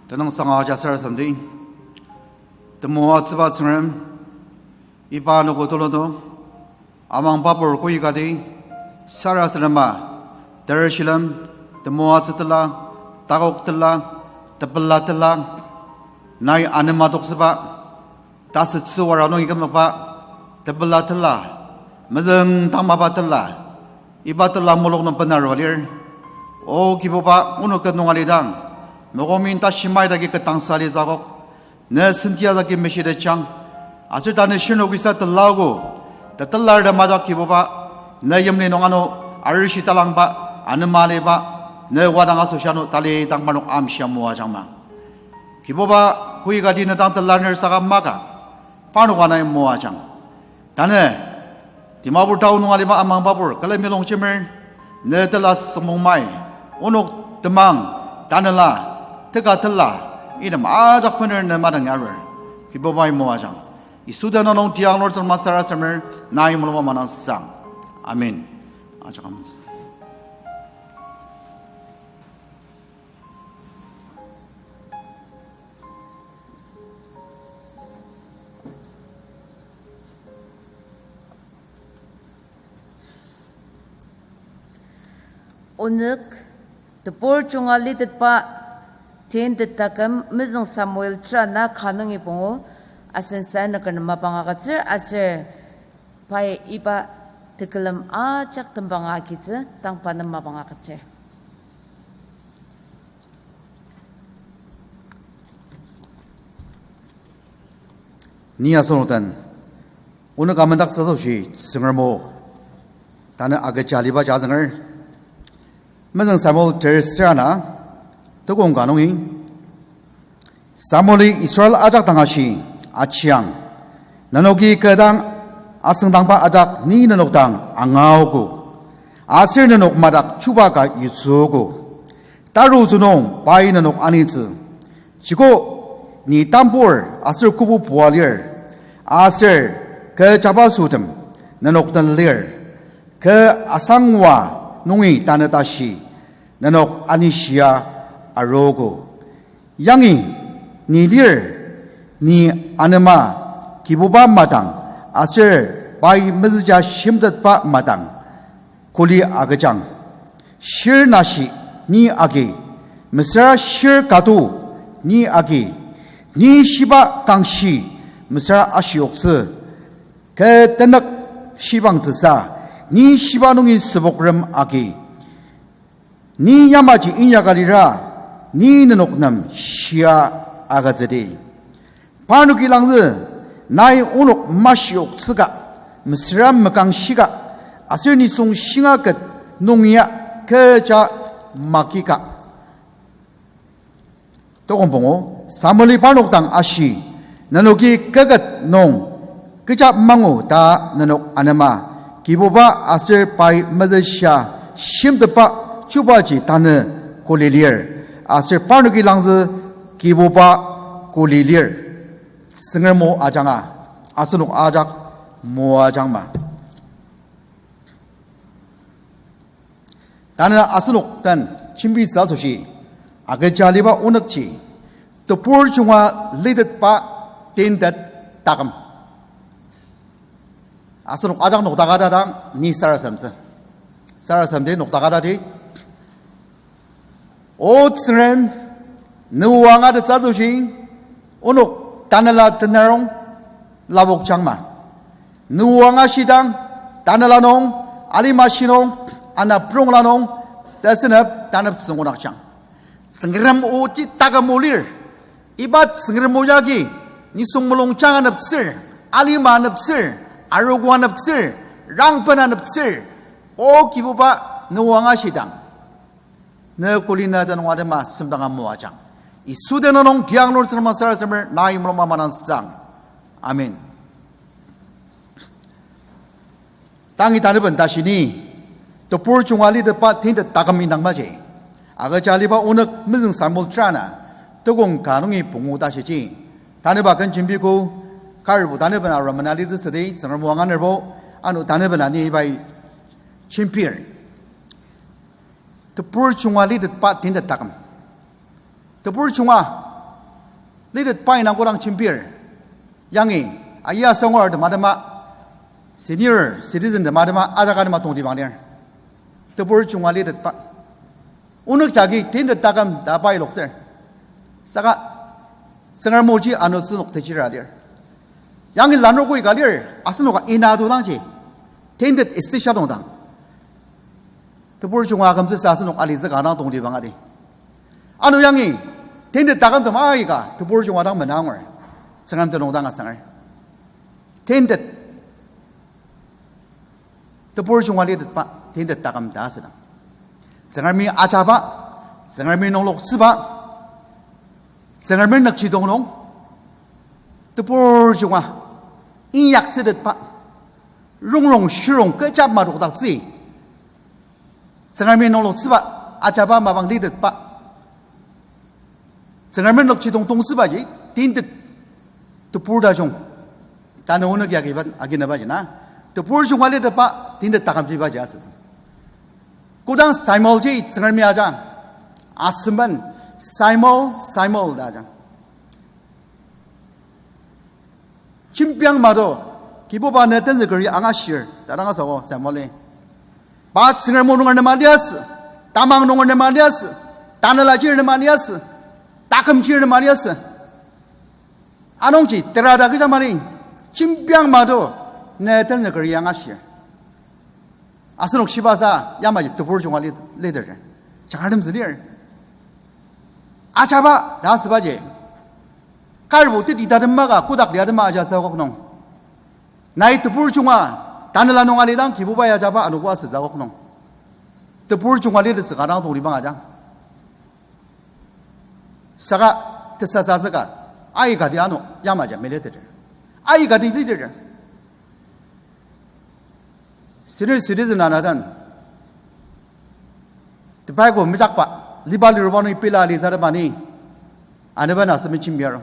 Tenüngsanga aja sarasademdi, temoatsüba Tsüngrem, iba anogo tulu nung, amangbapur koikati, sarasadema, tershilem, temoatsü tela, takok tela, tepela tela, nai anema toksüba, tasütsü wara nungi kümnokba, tepela tela, mezüng tang mapa tela, iba tela mulung nung benarua lir. O Kibuba, onok ket nung alidang, mokomin tashi mai dagi ketdangsa ali zakok, ne sentia dagi meshitejang, aser tanü shirnokisa telaogo, tetelar ta majak Kibuba, ne yimli nung ano, arishi talangba, anema aliba, ne wadang asoshi ano tali dang parnok amshia moajangma. Kibuba, koikati ne dang telar ner saka maka, parnoka nai moajang. Tanü, Dimapur town nung aliba amangbapur, külemi longjemer, ne tela süngmong mai, onok temang, tanela, teka tela, item ajak bener ne madang arur. Kibubai moajang. Yisu tenüng nung tiang Lord Tsüngrem sarasademer, nai mulungba manang sang. Amen. Ajak amen. Onük, tebur junga litetba, teintet taküm mezüng Samuel tera na ka nungi pungu, asen sa nüker nem mapang agütsür aser pai iba tekülem ajak tembang agitsü tang pa nem mapang agütsür. Ni asenok den onük amendak süzüshi Tsüngrem o, tanü agüja aliba ja azünger. Mezüng Samuel ter sür ana, tekong ka nungi, Samueli Israel ajak dang ashi, Achiang, nenoki kü dang asüngdangba ajak ni nenok dang angaogo, aser nenok madak chuba ka yutsüogo. Tarutsü nung pai nenok anitsü. Chiko, ni tambur aser kübu pua lir, aser kü jabasotem nenok den lir, kü asangwa nungi tanü tashi nenok anishia arogo. Yangi ni lir, ni anema Kibuba madang aser pai mezüja shimtetba madang kuli agüjang. Shir nashi ni agi, mesüra shir katu ni agi, ni shiba kangshi mesüra ashioktsü, kü tenük shibangtsüsa, ni shiba nungi sübokrem agi, ni yamaji inyaka lira, ni nenok nem shia agütsüdi. Parnoki langzü, nai onok mashioktsüka, mesüra mekangshika, aser nisung shinga ket nung ya kecha makika. Tokong pungu, Samueli parnok dang ashi, nenoki kü ket nung kecha mangu ta nenok anema, Kibuba aser pai mezüshia shimtetba chubaji tanü kuli lir, aser parnoki langzü Kibuba kuli lir. Tsüngrem o ajanga, asenok ajak moajangma. Tanü asenok den jembitsü asoshi, agüja aliba onükji, tebur junga litetba tintet taküm. Asenok ajak nokdaka ta dang ni sarasademtsü. Sarasademdi nokdaka tati. O Tsüngrem, ne o angatettsü asoshi, onok tanela tenarong lapokjangma. Ne o angashidang, tanela nung, alima shi nung, anaprongla nung, tesünep tanep tsüngkonakjang. Tsüngrem oji taküm o lir. Iba Tsüngrem o yagi, nisung mulungjang aneptsür, alima aneptsür, arogo aneptsür, rangben aneptsür, O Kibuba, ne o angashidang, ne kuli na tenüng atema semdanga moajang. Yisu tenüng nung tiang Lord Tsüngrem sarasademer nai mulung mamansang. Amen. Tangi taneben tashi ni, tebur junga litetba tintet taküm indang maji. Agüja aliba onük mezüng Samuel tera ana, tekong ka nungi pungu tashiji. Tanüba ken jembiko, karibo tanüben arua mena litsü südi, Tsüngrem o anganerbo, ano tanüben ani pai jembir. Tebur junga litetba tintet taküm. Tebur junga litetba indang kodang jembir. Yangi, aya songar tematema, senior citizen tematema, ajak atema tongtibang lir. Tebur junga litetba. Onük jagi tintet taküm ta pai lokser. Saka, Tsüngrem oji ano tsünok techira lir. Yangi lanur koi ka lir, asenoka ina to dangji, tintet estisha tongdang, tebur junga akümtsüsa asenok alitsü ka dang tongtibang adi. Ano yangi, tintet takümtem aika, tebur junga dang mena angur. Tsüngrem tenüng dang asanger. Tintet, tebur junga litetba, tintet taküm ta asüdang, Tsüngremi ajaba, Tsüngremi nungloktsüba, Tsüngremi nükjidong nung, tebur junga inyaktsütetba, rongrong shirong kecha madokdaktsü, Tsüngremi nungloktsüba, ajaba mapang litetba, Tsüngremi nükjidong tongtsübaji, tintet tebur tajung. Tanü onük ya agiba, aginaba ji na. Tebur junga litetba, tintet takümjibaji asüsü. Kodang Samuelji Tsüngremi ajang, asemen, Samuel, Samuel ta ajang. Jembiang mato, Kibuba ne tenzükeri angashir, ta dang asüogo Samueli. Pa Tsüngrem o nunger nem aliasü, Tamang nunger nem aliasü, tanela chir nem aliasü, taküm chir nem aliasü. Anungji terata kecha mali, jembiang mato, ne tenzüker yang ashir. Asenok shibasa yamaji tebur junga li-, liter. Jangartem zülir. Ajaba ta asübaji. Karbo teti tatem maka kodak liatem aja zakok nung. Nai tebur junga, tanela nung alidang Kibubai ajaba anogo asü zakok nung. Tebur junga litettsü kanga tongtibang ajang. Saka tesazüka, aikati ano yamaji meliteter. Aikati liteter. Senior citizen anadan, tobacco mejakba, liba liruba nung pila alizatepba ni, anepba na semi chimbiaro.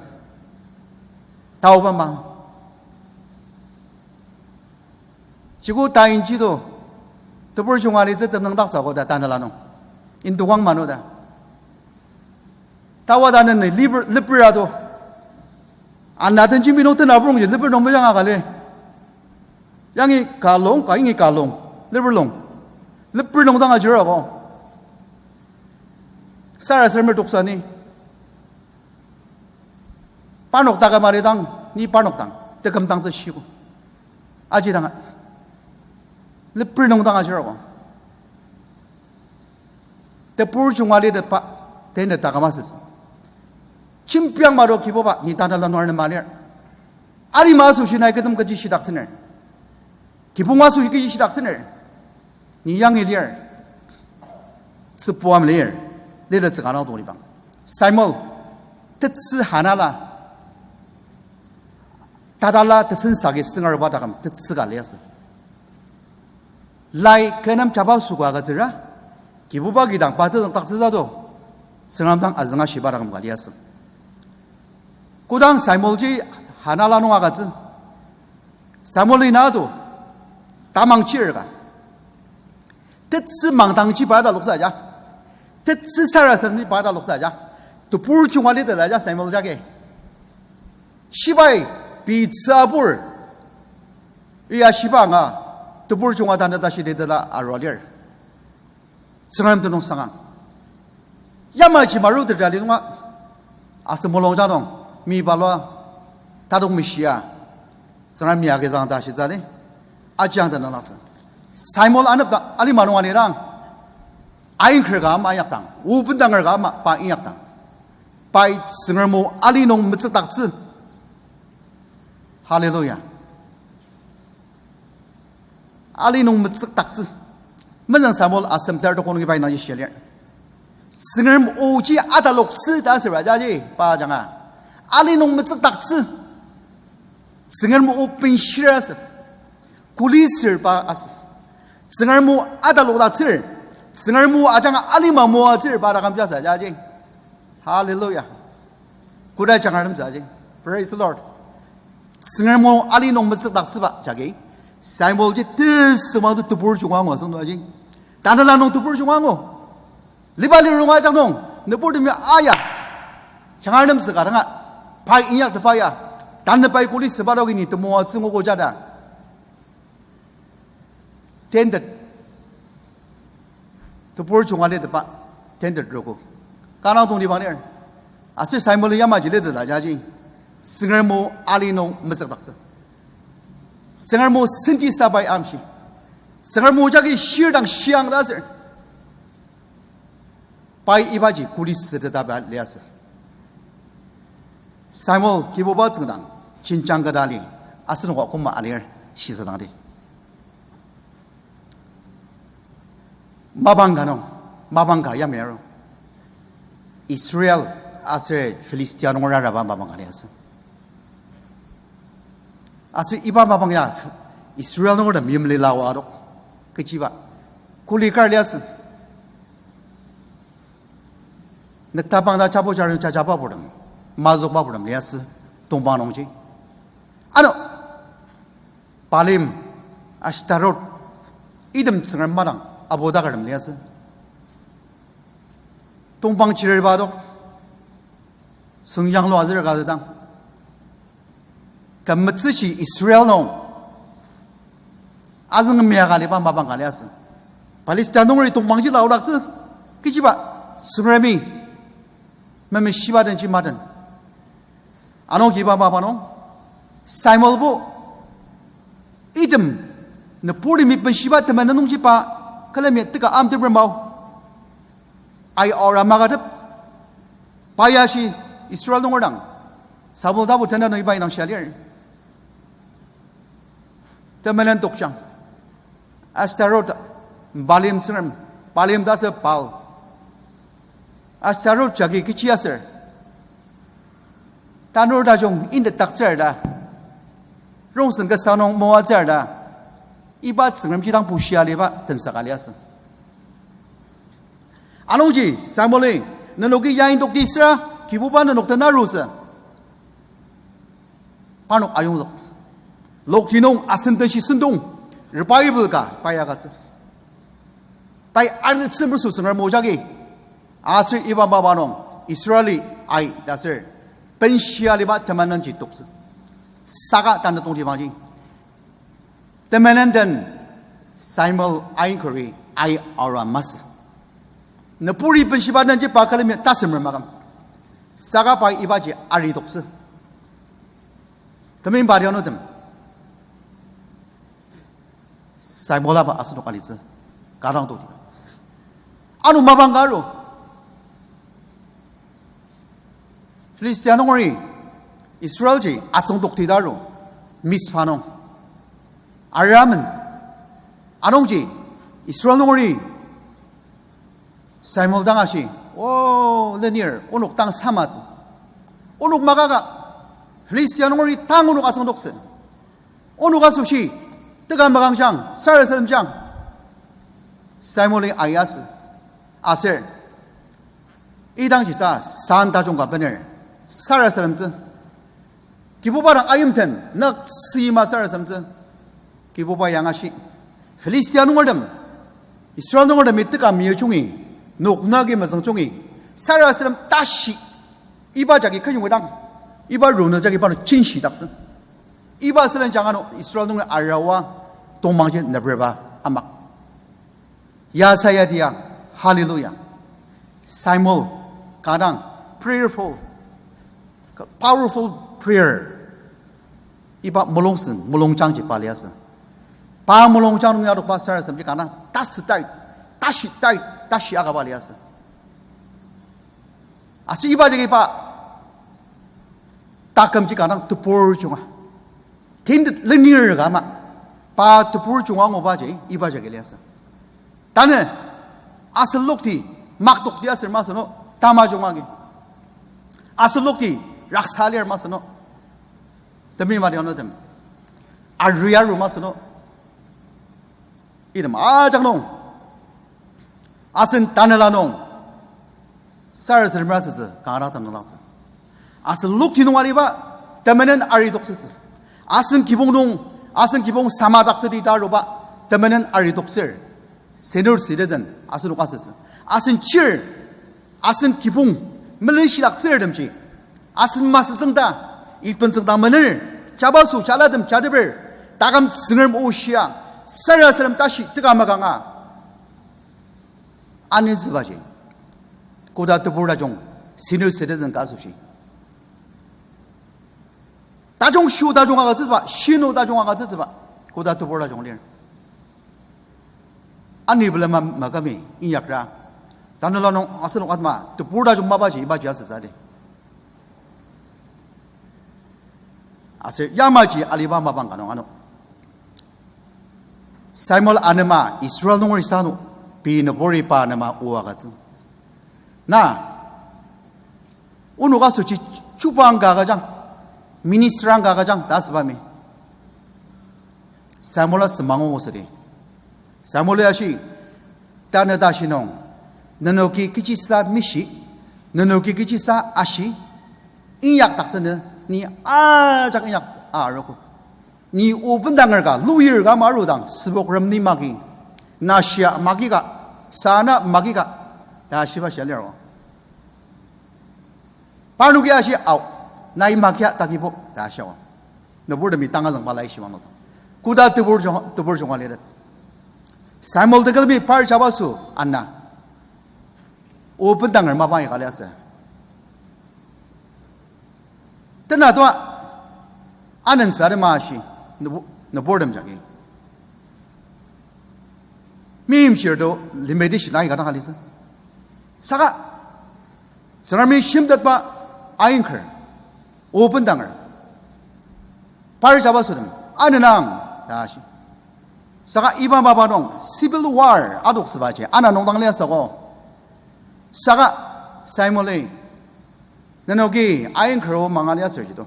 Taoba ma. Chiko ta inji to, tebur junga alitsü tenüngdaksa ko ta tanela nung. Indokang mano ta. Tawa ta neni leper, leper ato. Ana tenji minung tena purungji leper nung mejanga kali. Yangi kalung, ka yangi kalung. Leper lung. Leper nung dang ajira ko. Sarasademer toksa ni. Parnok taküm alidang, ni parnok dang, teküm dang tsü shiko. Aji dang, leper nung dang ajira ko. Tebur junga litetba, tena taküm asütsü. Jembiang mato Kibuba, ni tanela nunger nem alir. Alima asoshi nai kü tem kechi shidak sener. Kibong asoshi kechi shidak sener. Ni yangi lir. Tsübuam lir. Litettsü kanga tongtibang. Samuel, tetsü Hanala, tatala tesensa agi süngerba taküm tetsü ka liasü. Lai kü nem jaba süka agütsüra, Kibuba kidang pa tezüng taktsüsa to, Tsüngrem dang azünga shiba taküm ka liasü. Kodang Samuelji Hanala nung agütsü, Samuel ina to, tamang chir ka. Tetsü mangdangji pa ta loksa ja. Tetsü sarasademji pa ta loksa ja. Tebur junga liteta ja Samuel jagi. Shibai, pei tsü apur. Iya shiba anga, tebur junga tanü tashi liteta arua lir. Tsüngrem tenüng sangang. Yamaji marutetra li nunga. Asen mulung ja nung, mi balua, tadok mishia. Tsüngrem mi agizang ta shitsüli. Ajang tenüng langtsü. Samuel anepdang, alima nung alidang. Aingker ka ama inyakdang. Obendanger ka ama pa inyakdang. Pai Tsüngrem o ali nung metsükdaktsü. Hallelujah. Ali nung metsükdaktsü. Mezüng Samuel asem ter toko nungi pai nangji shia lir. Tsüngrem oji ataloktsü ta asüra jaji pa ajanga. Ali nung metsükdaktsü. Tsüngrem o benshir asü. Kuli sür pa asü. Tsüngrem o atalokdaktsür. Tsüngrem o ajanga alima moatsür pa taküm jasa jaji. Hallelujah. Koda jangar nem jaji. Praise the Lord. Tsüngrem o ali nung metsükdaktsüba jagi. Samuelji tesüma tu tebur junga angu asüngdang aji. Tanela nung tebur junga angu. Liba lirunga ajak nung, nüburtemi aya. Jangar nem süka danga, pai inyaktepa ya. Tanü pai kuli süba dogi ni temoatsü nguogo jada. Tentet. Tebur junga litepa. Tentet roko. Kanga tongtibang lir. Aser Samuel yamaji liteta jaji. Tsüngrem o ali nung metsükdaktsü. Tsüngrem o senti sabai amshi. Tsüngrem o jagi shirdang shiang ta aser. Pai ibaji kuli sütetaba liasü. Samuel Kibuba tsüngdang, jenjang kata ali, asenoka koma alir, shizüdangdi. Mapang ka nung, mapang ka yamai aru. Israel aser Philistia nunger araba mapang ka liasü. Aser iba mapang ya Israel nungertem yimli lawa adok. Kechiba. Kuli kar liasü. Nüktabang ta chapu charing chachaba purtem. Mazükba purtem liasü. Tongpang nungji. Ano. Balim, Ashtarot, item tsüngrem madang, abo dakartem liasü. Tongpang chiriba adok, süngjang lo azür ka züdang. Kümetsüshi Israel nung, azüng mia ka liba mapang ka liasü. Palestine nungeri tongpangji laodaktsü. Kechiba Tsüngremi memeshiba denji maten. Anungji iba mapa nung, Samuelbo item nüburtemi benshiba temenen nungji pa külemi teka amteper mao. Ai aora makatep, pa ya shi Israel nunger dang Samuel tapu tena nung iba indang shia lir. Temenen tokjang. Astarot, Baalim tsüngrem, Baalim ta sür Baal. Astarot jagi kechi aser tanur tajung indetdaktsür ta, rongsen kasa nung moatsür ta, iba tsüngremji dang bushia aliba tensaka liasü. Anungji Samueli, nenoki ya indokti süra, Kibuba nenok tenarutsü parnok ayongzük. Lokti nung asen tashi sentong, revival ka pa ya agütsü. Tai aritsü meso Tsüngrem o jagi. Aser iba mapa nung Israeli ai ta sür benshia aliba temenenji toktsü. Saka tanü tongtibangji temenen den Samuel ainkeri ai aora masü. Nüburi benshiba denji pa külemi tasemr makam. Saka pai ibaji ari toktsü. Temeim pa tianutem, Samuel aba asenok alitsü, kadang tokti. Ano mapang ka aru, Philistia nungeri Israelji atsüng tokti ta aru, Mizpa nung aramen. Anungji Israel nungeri Samuel dang ashi, O lenir, onok dang samatsü. Onok makaka, Philistia nungeri tang onok atsüng toktsü. Onok asoshi teka makangjang, sarasademjang. Samueli ayasü. Aser idangji sa san tajung ka bener sarasademtsü. Kibuba dang ayimten nüktsüma sarasademtsü. Kibuba yang ashi, Philistia nungertem Israel nungertemi teka meyajungi, noknagi mezüngjungi, sarasadem tashi iba jagi keyongi dang, iba rune jagi parnok jenshidaktsü. Iba sülen jang ano Israel nunger arawa tongmangji neperba ama. Ya sayadia, hallelujah. Samuel kadang prayerful, powerful prayer. Iba mulungsen, mulungjangji pa liasü. Pa mulungjang nung yadokba sarasademji kadang tasü tai, tashi tai, tashi akaba liasü. Aser iba jagi pa takümji kadang tebur junga, tintet lenir ka ama, pa tebur junga angubaji iba jagi liasü. Tanü asenokti maktokti aser masü no, tamajung agi. Asenokti raksa lir masü no, temeim adianutem, ari aru masü no, item ajak nung, asen tanela nung sarasademra asütsü kanga tanelaktsü. Asen lokti nung aliba temenen ari toktsütsü. Asen kibong nung, asen kibong samadaktsüdi ta aruba temenen ari toktsür. Senior citizen asenok asütsü. Asen chir, asen kibong melenshidaktsürtemji, asen masütsüng ta, ibentsüng ta mener, jabaso jalatem jateper, taküm Tsüngrem o shia, sarasadem tashi teka makanga anitsübaji, koda tebur tajung, senior citizen ka asoshi tajung shu tajung agütsütsüba, shinu tajung agütsütsüba, koda tebur tajung lir. Ani belema makami inyakra, tanela nung asenok atma tebur tajung mapaji ibaji asütsü di. Aser yamaji aliba mapang ka nung ano, Samuel anema Israel nunger isa ano, pei nüburi pa anema o agütsü. Na, onok asoshi chubang ka agüjang, minister ang ka agüjang ta asübami. Samuela semangu südi, Samuel ashi, tanü tashi nung nenoki kechisa mishi, nenoki kechisa ashi, inyakdaktsünü, ni ajak inyak arogo. Ni o bendanger ka, lawyer ka ama arudang, sübok rem ni maki, nashia maki ka, sana maki ka, ta shiba shia lir o. Parnoki ashi, Ao, nai makia takibo, ta shia o. Nüburtemi tanga zangba lai shimang nung, koda tebur jung, tebur junga liret. Samuel tekülemi par jabaso ana, O bendanger mapa ika liasü. Tena tua anentsü atema ashi, nübu-, nüburtem jagi. Meimchir to limitation aika dang alitsü. Saka, Tsüngremi shimtetba ainker, o bendanger, par jaba sütem anenang ta ashi. Saka iba mapa nung civil war adoksübaji ana nung dang liasüko. Saka Samueli, nenoki ainker o manga liasürji to,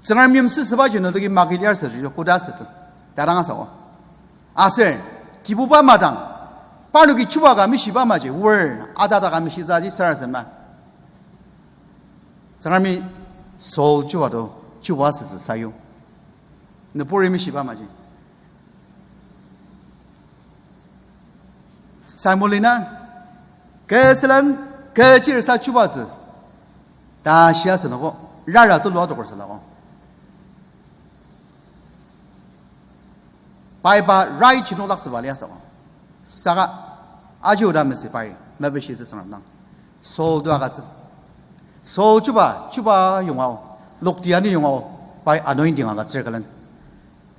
Tsüngrem yimsüsübaji nenoki maki liasürji to, koda asütsü, ta dang asüko. Aser, Kibuba madang, parnoki chuba ka mishiba maji, wor, atata ka mishitsüji sarasadema. Tsüngremi Saul chuba to, chuba asütsü sayu. Nüburi mishiba maji. Samueli na, kü sülen, kü chir sa chubatsü ta shia sünoko, rara tulu adoker sünoko. Pai pa rai chinulak süba liasüko. Saka aji oda mesi pai mepishitsü Tsüngrem dang. Saul to agütsü. Saul chuba, chuba yonga o. Lokti ani yonga o. Pai anointing agütsür külen,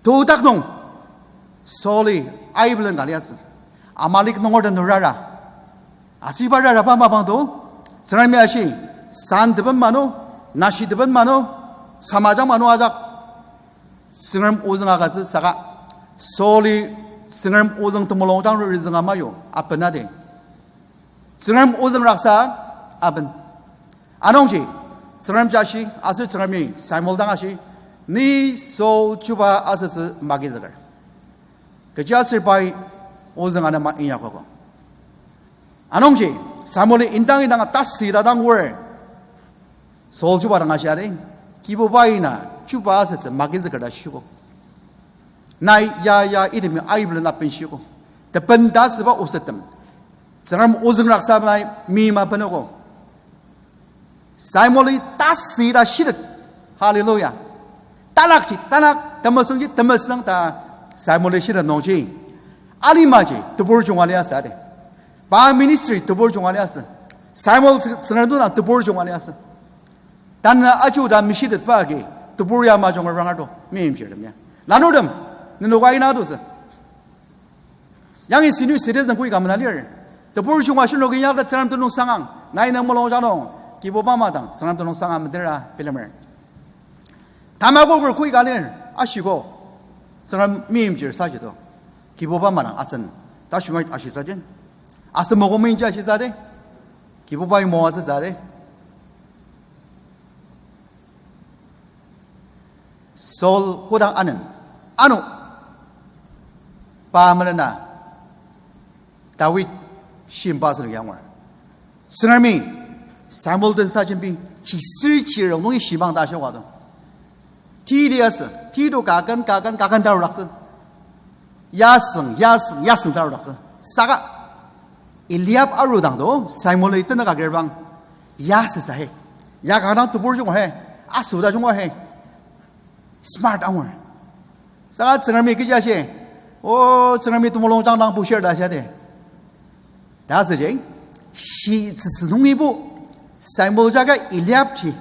todak nung Sauli aibelen ka liasü. Amalek nunger den rara. Aser iba raraba mapang to, Tsüngremi ashi, san teben mano, nashi teben mano, samajang mano ajak Tsüngrem ozüng agütsü saka, Sauli Tsüngrem ozüng temulung dang rizünga mayu, aben adi. Tsüngrem ozüng raksa aben. Anungji, Tsüngrem jashi, aser Tsüngremi Samuel dang ashi, ni Saul chuba asütsü magizüker. Kechiaser pai ozüng anema inyakogo. Anungji, Samueli indang indanga tasü ita dang wor, Saul chuba dang ashia di, Kibubai na chuba asütsü magizüker ta shiko. Nai ya ya itemi aibelen lapen shiko. Teben ta asüba osettem, Tsüngrem ozüng raksa nai meima benogo. Samueli tasü ita shitet. Hallelujah. Tanakji tanak, temesüngji temesüng ta Samueli shitet nungji, alimaji tebur junga liasü adi. Pa ministry tebur junga liasü. Samuel Tsü-, Tsüngrem dang tebur junga liasü. Tanü aji oda mishitetba agi tebur ya majung rangar to, meimchirtem ya. Lanurtem, nenok aina adotsü. Yangi senior citizen koi ka mena lir. Tebur junga shinoki ya ta Tsüngrem tenüng sangang, nai na mulung ja nung, Kibuba madang Tsüngrem tenüng sangang metera bilemer. Tamakoker koi ka lir, ashiko, Tsüngrem meimchir saji to, Kibuba madang asen, tashimai ashitsü di, asen moko meimchir ashitsü di, Kibubai moatsütsü di. Saul kodang anen, ano, pa melena Dawid shimba asenoki angur. Tsüngremi Samuel den sa jembi, chisir chirong nungi shimang ta ashoka to. Tili asü, tito kaken, kaken, kaken tarudaktsü. Yasüng, yasüng, yasüng tarudaktsü. Saka Eliab arudang to, Samuel-i tenük agir bang, yasüsa he. Ya kanga tebur junga he, asüta junga he. Smart angur. Saka Tsüngremi kechi ashi, o, Tsüngremi temulung jangdang bushir ta shia di. Ta asüji, shitsüsü nungibo, Samuel jagi Eliabji,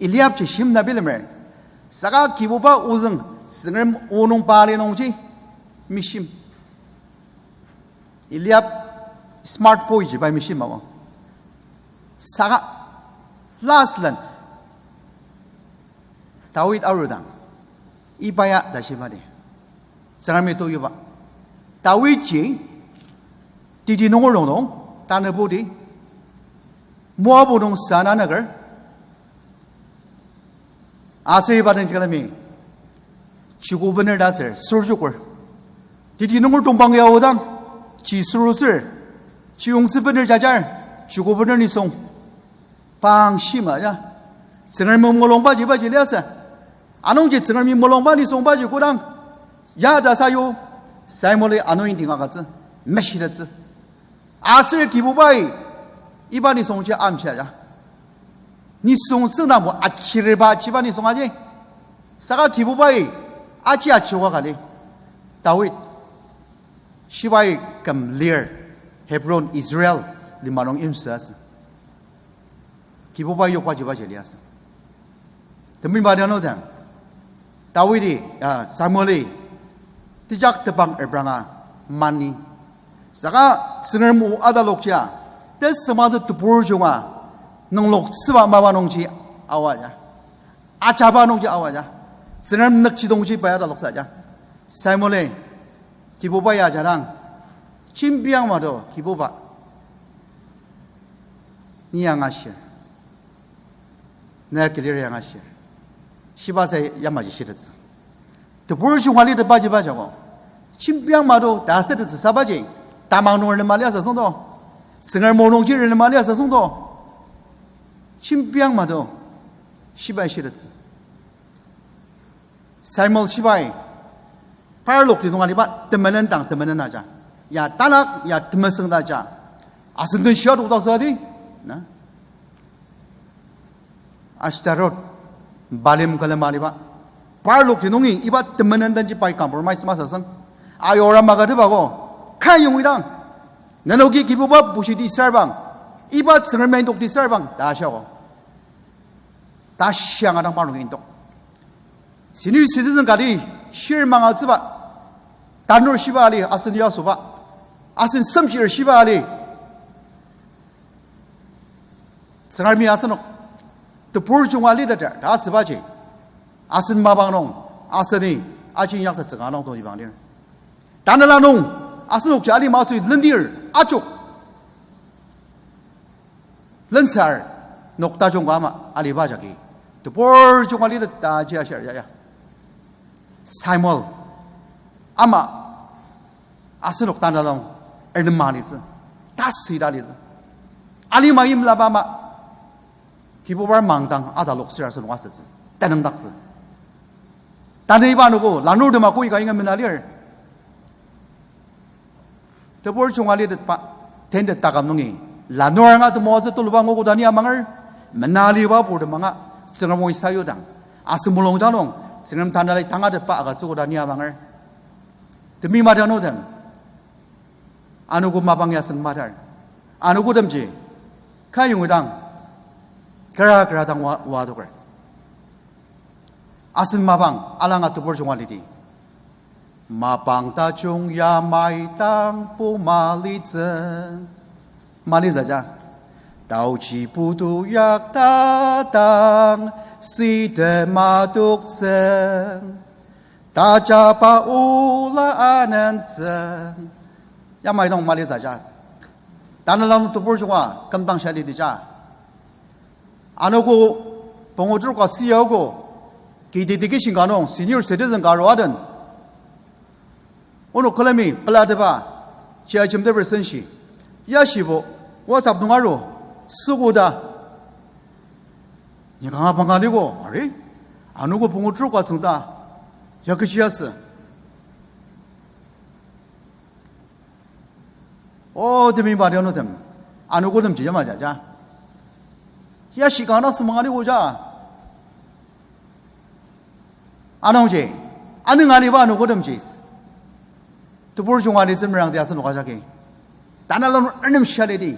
Eliabji shimna bilemer. Saka Kibuba ozüng Tsüngrem o nung pali nungji mishim. Eliab smart boy ji pai mishim mao. Saka last len Dawid arudang, iba ya ta shimadi, Tsüngremi to yuba. Dawidji teti nunger rongnung, tanübodi, Moab nung sana nüker, aser iba den jikülemi, chuku bener ta aser, surjukur. Teti nunger tongpang ya odang, chi surutsür, chiyongtsü bener jajar, chuku bener nisung. Pang shima ya. Tsüngremi mulungbaji baji liasü. Anungji Tsüngremi mulungba nisungbaji kodang, ya ta sayu, Samuel-i anointing agütsü, meshitettsü. Aser Kibubai iba nisungji amshia ya. Nisung tsüngdangbo achiriba chiba nisung aji. Saka Kibubai aji achiwa kali, Dawid shibai küm lir, Hebron, Israel. lima nung imsü asü. Kibubai yokbajibaji liasü. Temeiba dianudang, Dawidi, ah, Samueli tejak tebang ebranga mani. Saka Tsüngrem o atalokjia, tesüngmangtsü tebur junga, nungloktsüba mapa nungji awaja. Ajaba nungji awaja. Tsüngrem nükjidongji pai ataloksaja. Samueli, Kibubai ajadang, jembiang mato Kibuba, ni angashir, na kilir angashir, shiba sa yamaji shitettsü. Tebur junga litetbajiba jako, jembiang mato ta asütettsü sabaji, tamang nung renema liasü süngdo, Tsüngrem o nungji renema liasü süngdo, jembiang mato shibai shitettsü. Samuel shibai, parnokji nung aliba temenen dang temenen aja, ya tanak ya temesüng ta aja, asen den shia tokdaktsü adi, na, Ashtarot, Baalim külema aliba, parnokji nungi iba temenen denji pai compromise masü süng, ayora magadebako, kayongi dang, nenoki Kibuba bushiti sarbang, iba Tsüngrem indokti sarbang ta ashiko. Ta shiang adang parnoki indok. Senior citizen kati shir mangatsüba, tanur shiba ali, asen yasoba, asen semshir shiba ali, Tsüngremi asenok tebur junga liteter ta asübaji, asen mapang nung aseni aji inyaktettsü kanga nung tongtibang lir. Tanela nung asenokji alima asoi lendir, ajok lensar, noktajung ka ama aliba jagi, tebur junga litet ta ji ashir ya ya. Samuel ama asenok tanela nung ernema litsü, tasüta litsü. Alima imlaba ama, Kibubar mangdang atalok sür asenok asütsü, tanüngdaktsü. Tanü iba anogo lanurtem ako ika inga mena lir. Tebur junga litetba, tentet taküm nungi, lanur anga temoatsü tuluba nguogo ta ni amanger, mena aliba purtem anga, Tsüngrem o sayudang, asen mulungjang nung Tsüngrem tanela tangatetba agütsüogo ta ni amanger. Temeiba dianudang, anogo mapang ya asen madar, anogotemji kayongi dang, kera kera dang wa, wa adoker. Asen mapang alanga tebur junga lidi. Mapang tajung yamai dang pu malitsü. Malizaja. Taochi putu yakta dang site madoktsü. Tajaba ola anentsü. Yamai dang malizaja. Tanela nung tebur junga kümdang shia lidija. Anogo pungu trok ka siyaogo, kiti tiki shinga nung senior citizen ka aru aden, onok külemi pelateba, chia jemteper senshi, yashibo, WhatsApp nung aru, süogo ta, ni kanga panga liko, ari, anogo pungu trok ka tsüngda, ya kechi asü. O, temeiba dianutem, anogotemji yamajaja. Yashi kanga sümang aliogo ja. Anungji, anung aliba anogotemji tebur junga alitsü merangdi asenok ajaki. Tanela nung renemshia lidi.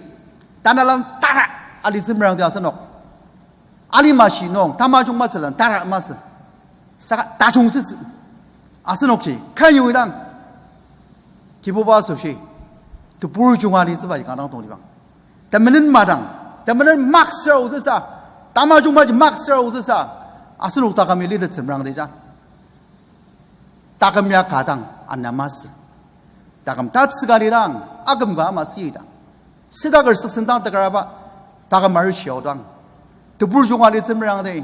Tanela nung tara alitsü merangdi asenok. Alima shi nung tamajung masülen tara masü. Saka tajung süsü. Asenokji kayongi dang, Kibuba asoshi tebur junga alitsübaji kanga dang tongtibang. Temenen madang, temenen maksür aotsüsa, tamajungbaji maksür aotsüsa, asenok taküm ya litettsü merangdija. Taküm ya ka dang ana masü. Taküm tatsüka lidang, aküm ka ama sidang, südaker süksendang tekaraba, taküm arishi aodang, tebur junga alitsü merangdi.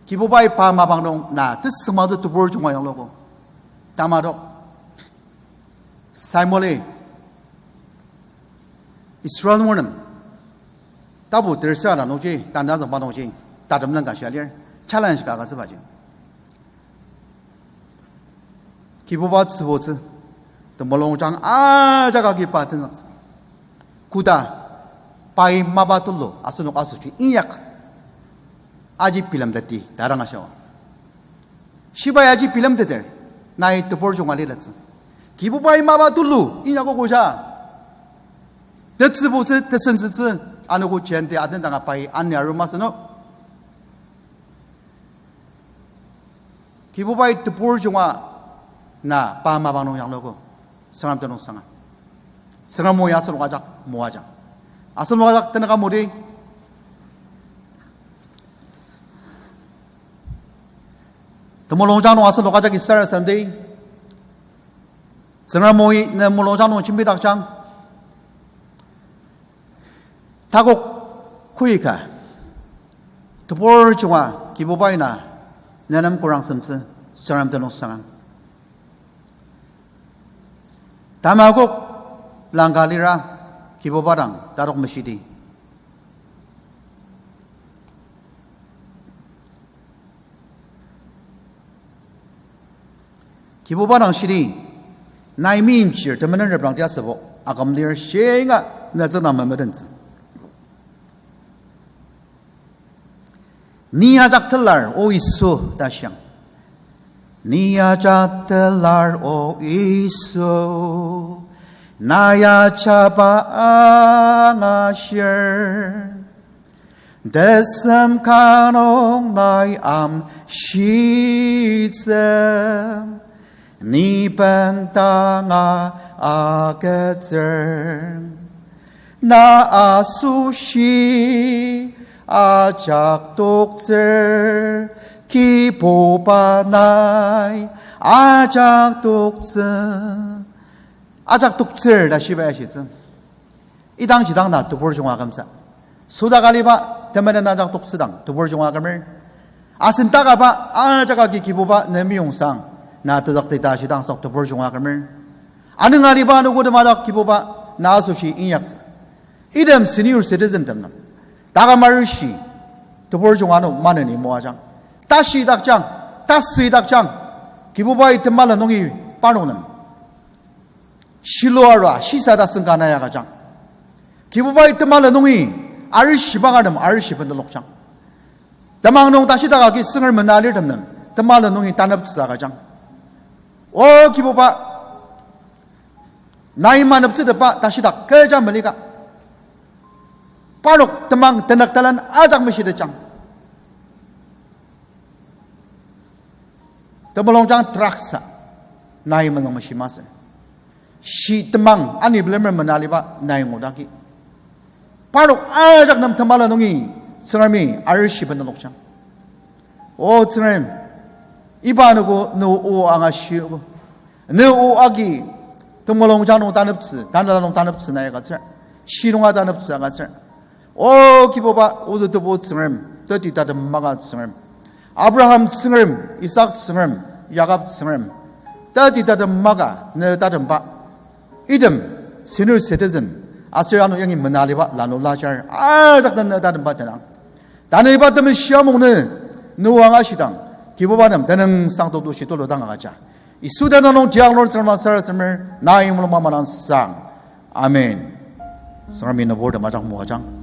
Kibubai pa mapang nung na tesüngmangtsü tebur junga yangluogo. Tamadok, Samueli Israel nungertem tapu terser ana nungji, tanda züngba nungji, tatem langka shia lir, challenge ka agütsübaji. Kibuba tsübutsü, temulungjang ajak agi pa tenzüktsü. Koda pai mapa tulu asenok asoshi inyak, aji bilemtetti ta dang ashio. Shibai aji bilemteter, nai tebur junga litettsü. Kibubai mapa tulu inyakogo ja, Tetsübutsü, tesensütsü, anogo jenti atendanga pai ani aru masü no. Kibubai tebur junga na pa mapang nung yangluogo. Tsüngrem tenüngsanga. Tsüngrem o ya asenok ajak moajang. Asenok ajak tenüka modi. Temulungjang nung asenok ajaki sarasademdi. Tsüngrem oi ne mulungjang nung jembidakjang. Takok koika. Tebur junga Kibubai na nenem kurang semtsü Tsüngrem tenüngsanga. Tamakok langka lira Kibuba dang tatok meshidi. Kibuba dang shidi, nai meimchir temenen reprangti asübo, aküm lir shinga netsüna memetentsü. Ni ajak telar, O Yisu, ta shiang. Ni ajak telar, O Yisu, nai ajaba angashir. Tesem ka nung nai amshitsü, ni bendanga agütsür. Na asoshi ajak toktsür, Kibuba nai ajak toktsü. Ajak toktsür ta shiba ashitsü. Idangji dang na tebur junga akümtsü. Südaka aliba temenen ajak toktsüdang tebur junga akümer. Asen takaba ajak agi Kibuba ne meyongsang na tezükti ta shidang sok tebur junga akümer. Anünga aliba anogotem ajak Kibuba na asoshi inyaktsü. Item senior citizen tem nem, taküm arishi tebur junga ano maneni moajang. Tashidakjang, tasüidakjang, Kibubai temala nungi parnok nem shilua arua shisa ta sengka nai agüjang. Kibubai temala nungi arishiba ka nem arishi bentelokjang. Temang nung tashidak agi senger mena alirtem nem temala nungi taneptsü agüjang. O Kibuba, nai maneptsütepa tashidak kecha melika, parnok temang tenüktelan ajak meshitetjang. Temulungjang drugs-a nai menung meshi masü. Shi temang ani bilemer mena aliba nai ngudaki, parnok ajak nem temala nungi Tsüngremi arishi bentelokjang. O Tsüngrem, iba anogo ne o angashiogo. Ne o agi temulungjang nung taneptsü, tanela nung taneptsü nai agütsür. Shi nunga taneptsü agütsür. O Kibuba, ozü tebu Tsüngrem, teti tatem maka Tsüngrem, Abraham Tsüngrem, Isak Tsüngrem, Jakob Tsüngrem, teti tatem maka ne tatemba. Item senior citizen aser ano yangi mena aliba lanur lajar ajak den ne tatemba tenang. Tanü iba temeshi amung nü, ne o angashidang, Kibuba nem tenüngsang totoshi tulu dang agüja. Yisu tenüng nung tiang lor Tsüngrem sarasademer, nai mulung mamalang sang. Amen. Tsüngremi nüburtem ajak moajang.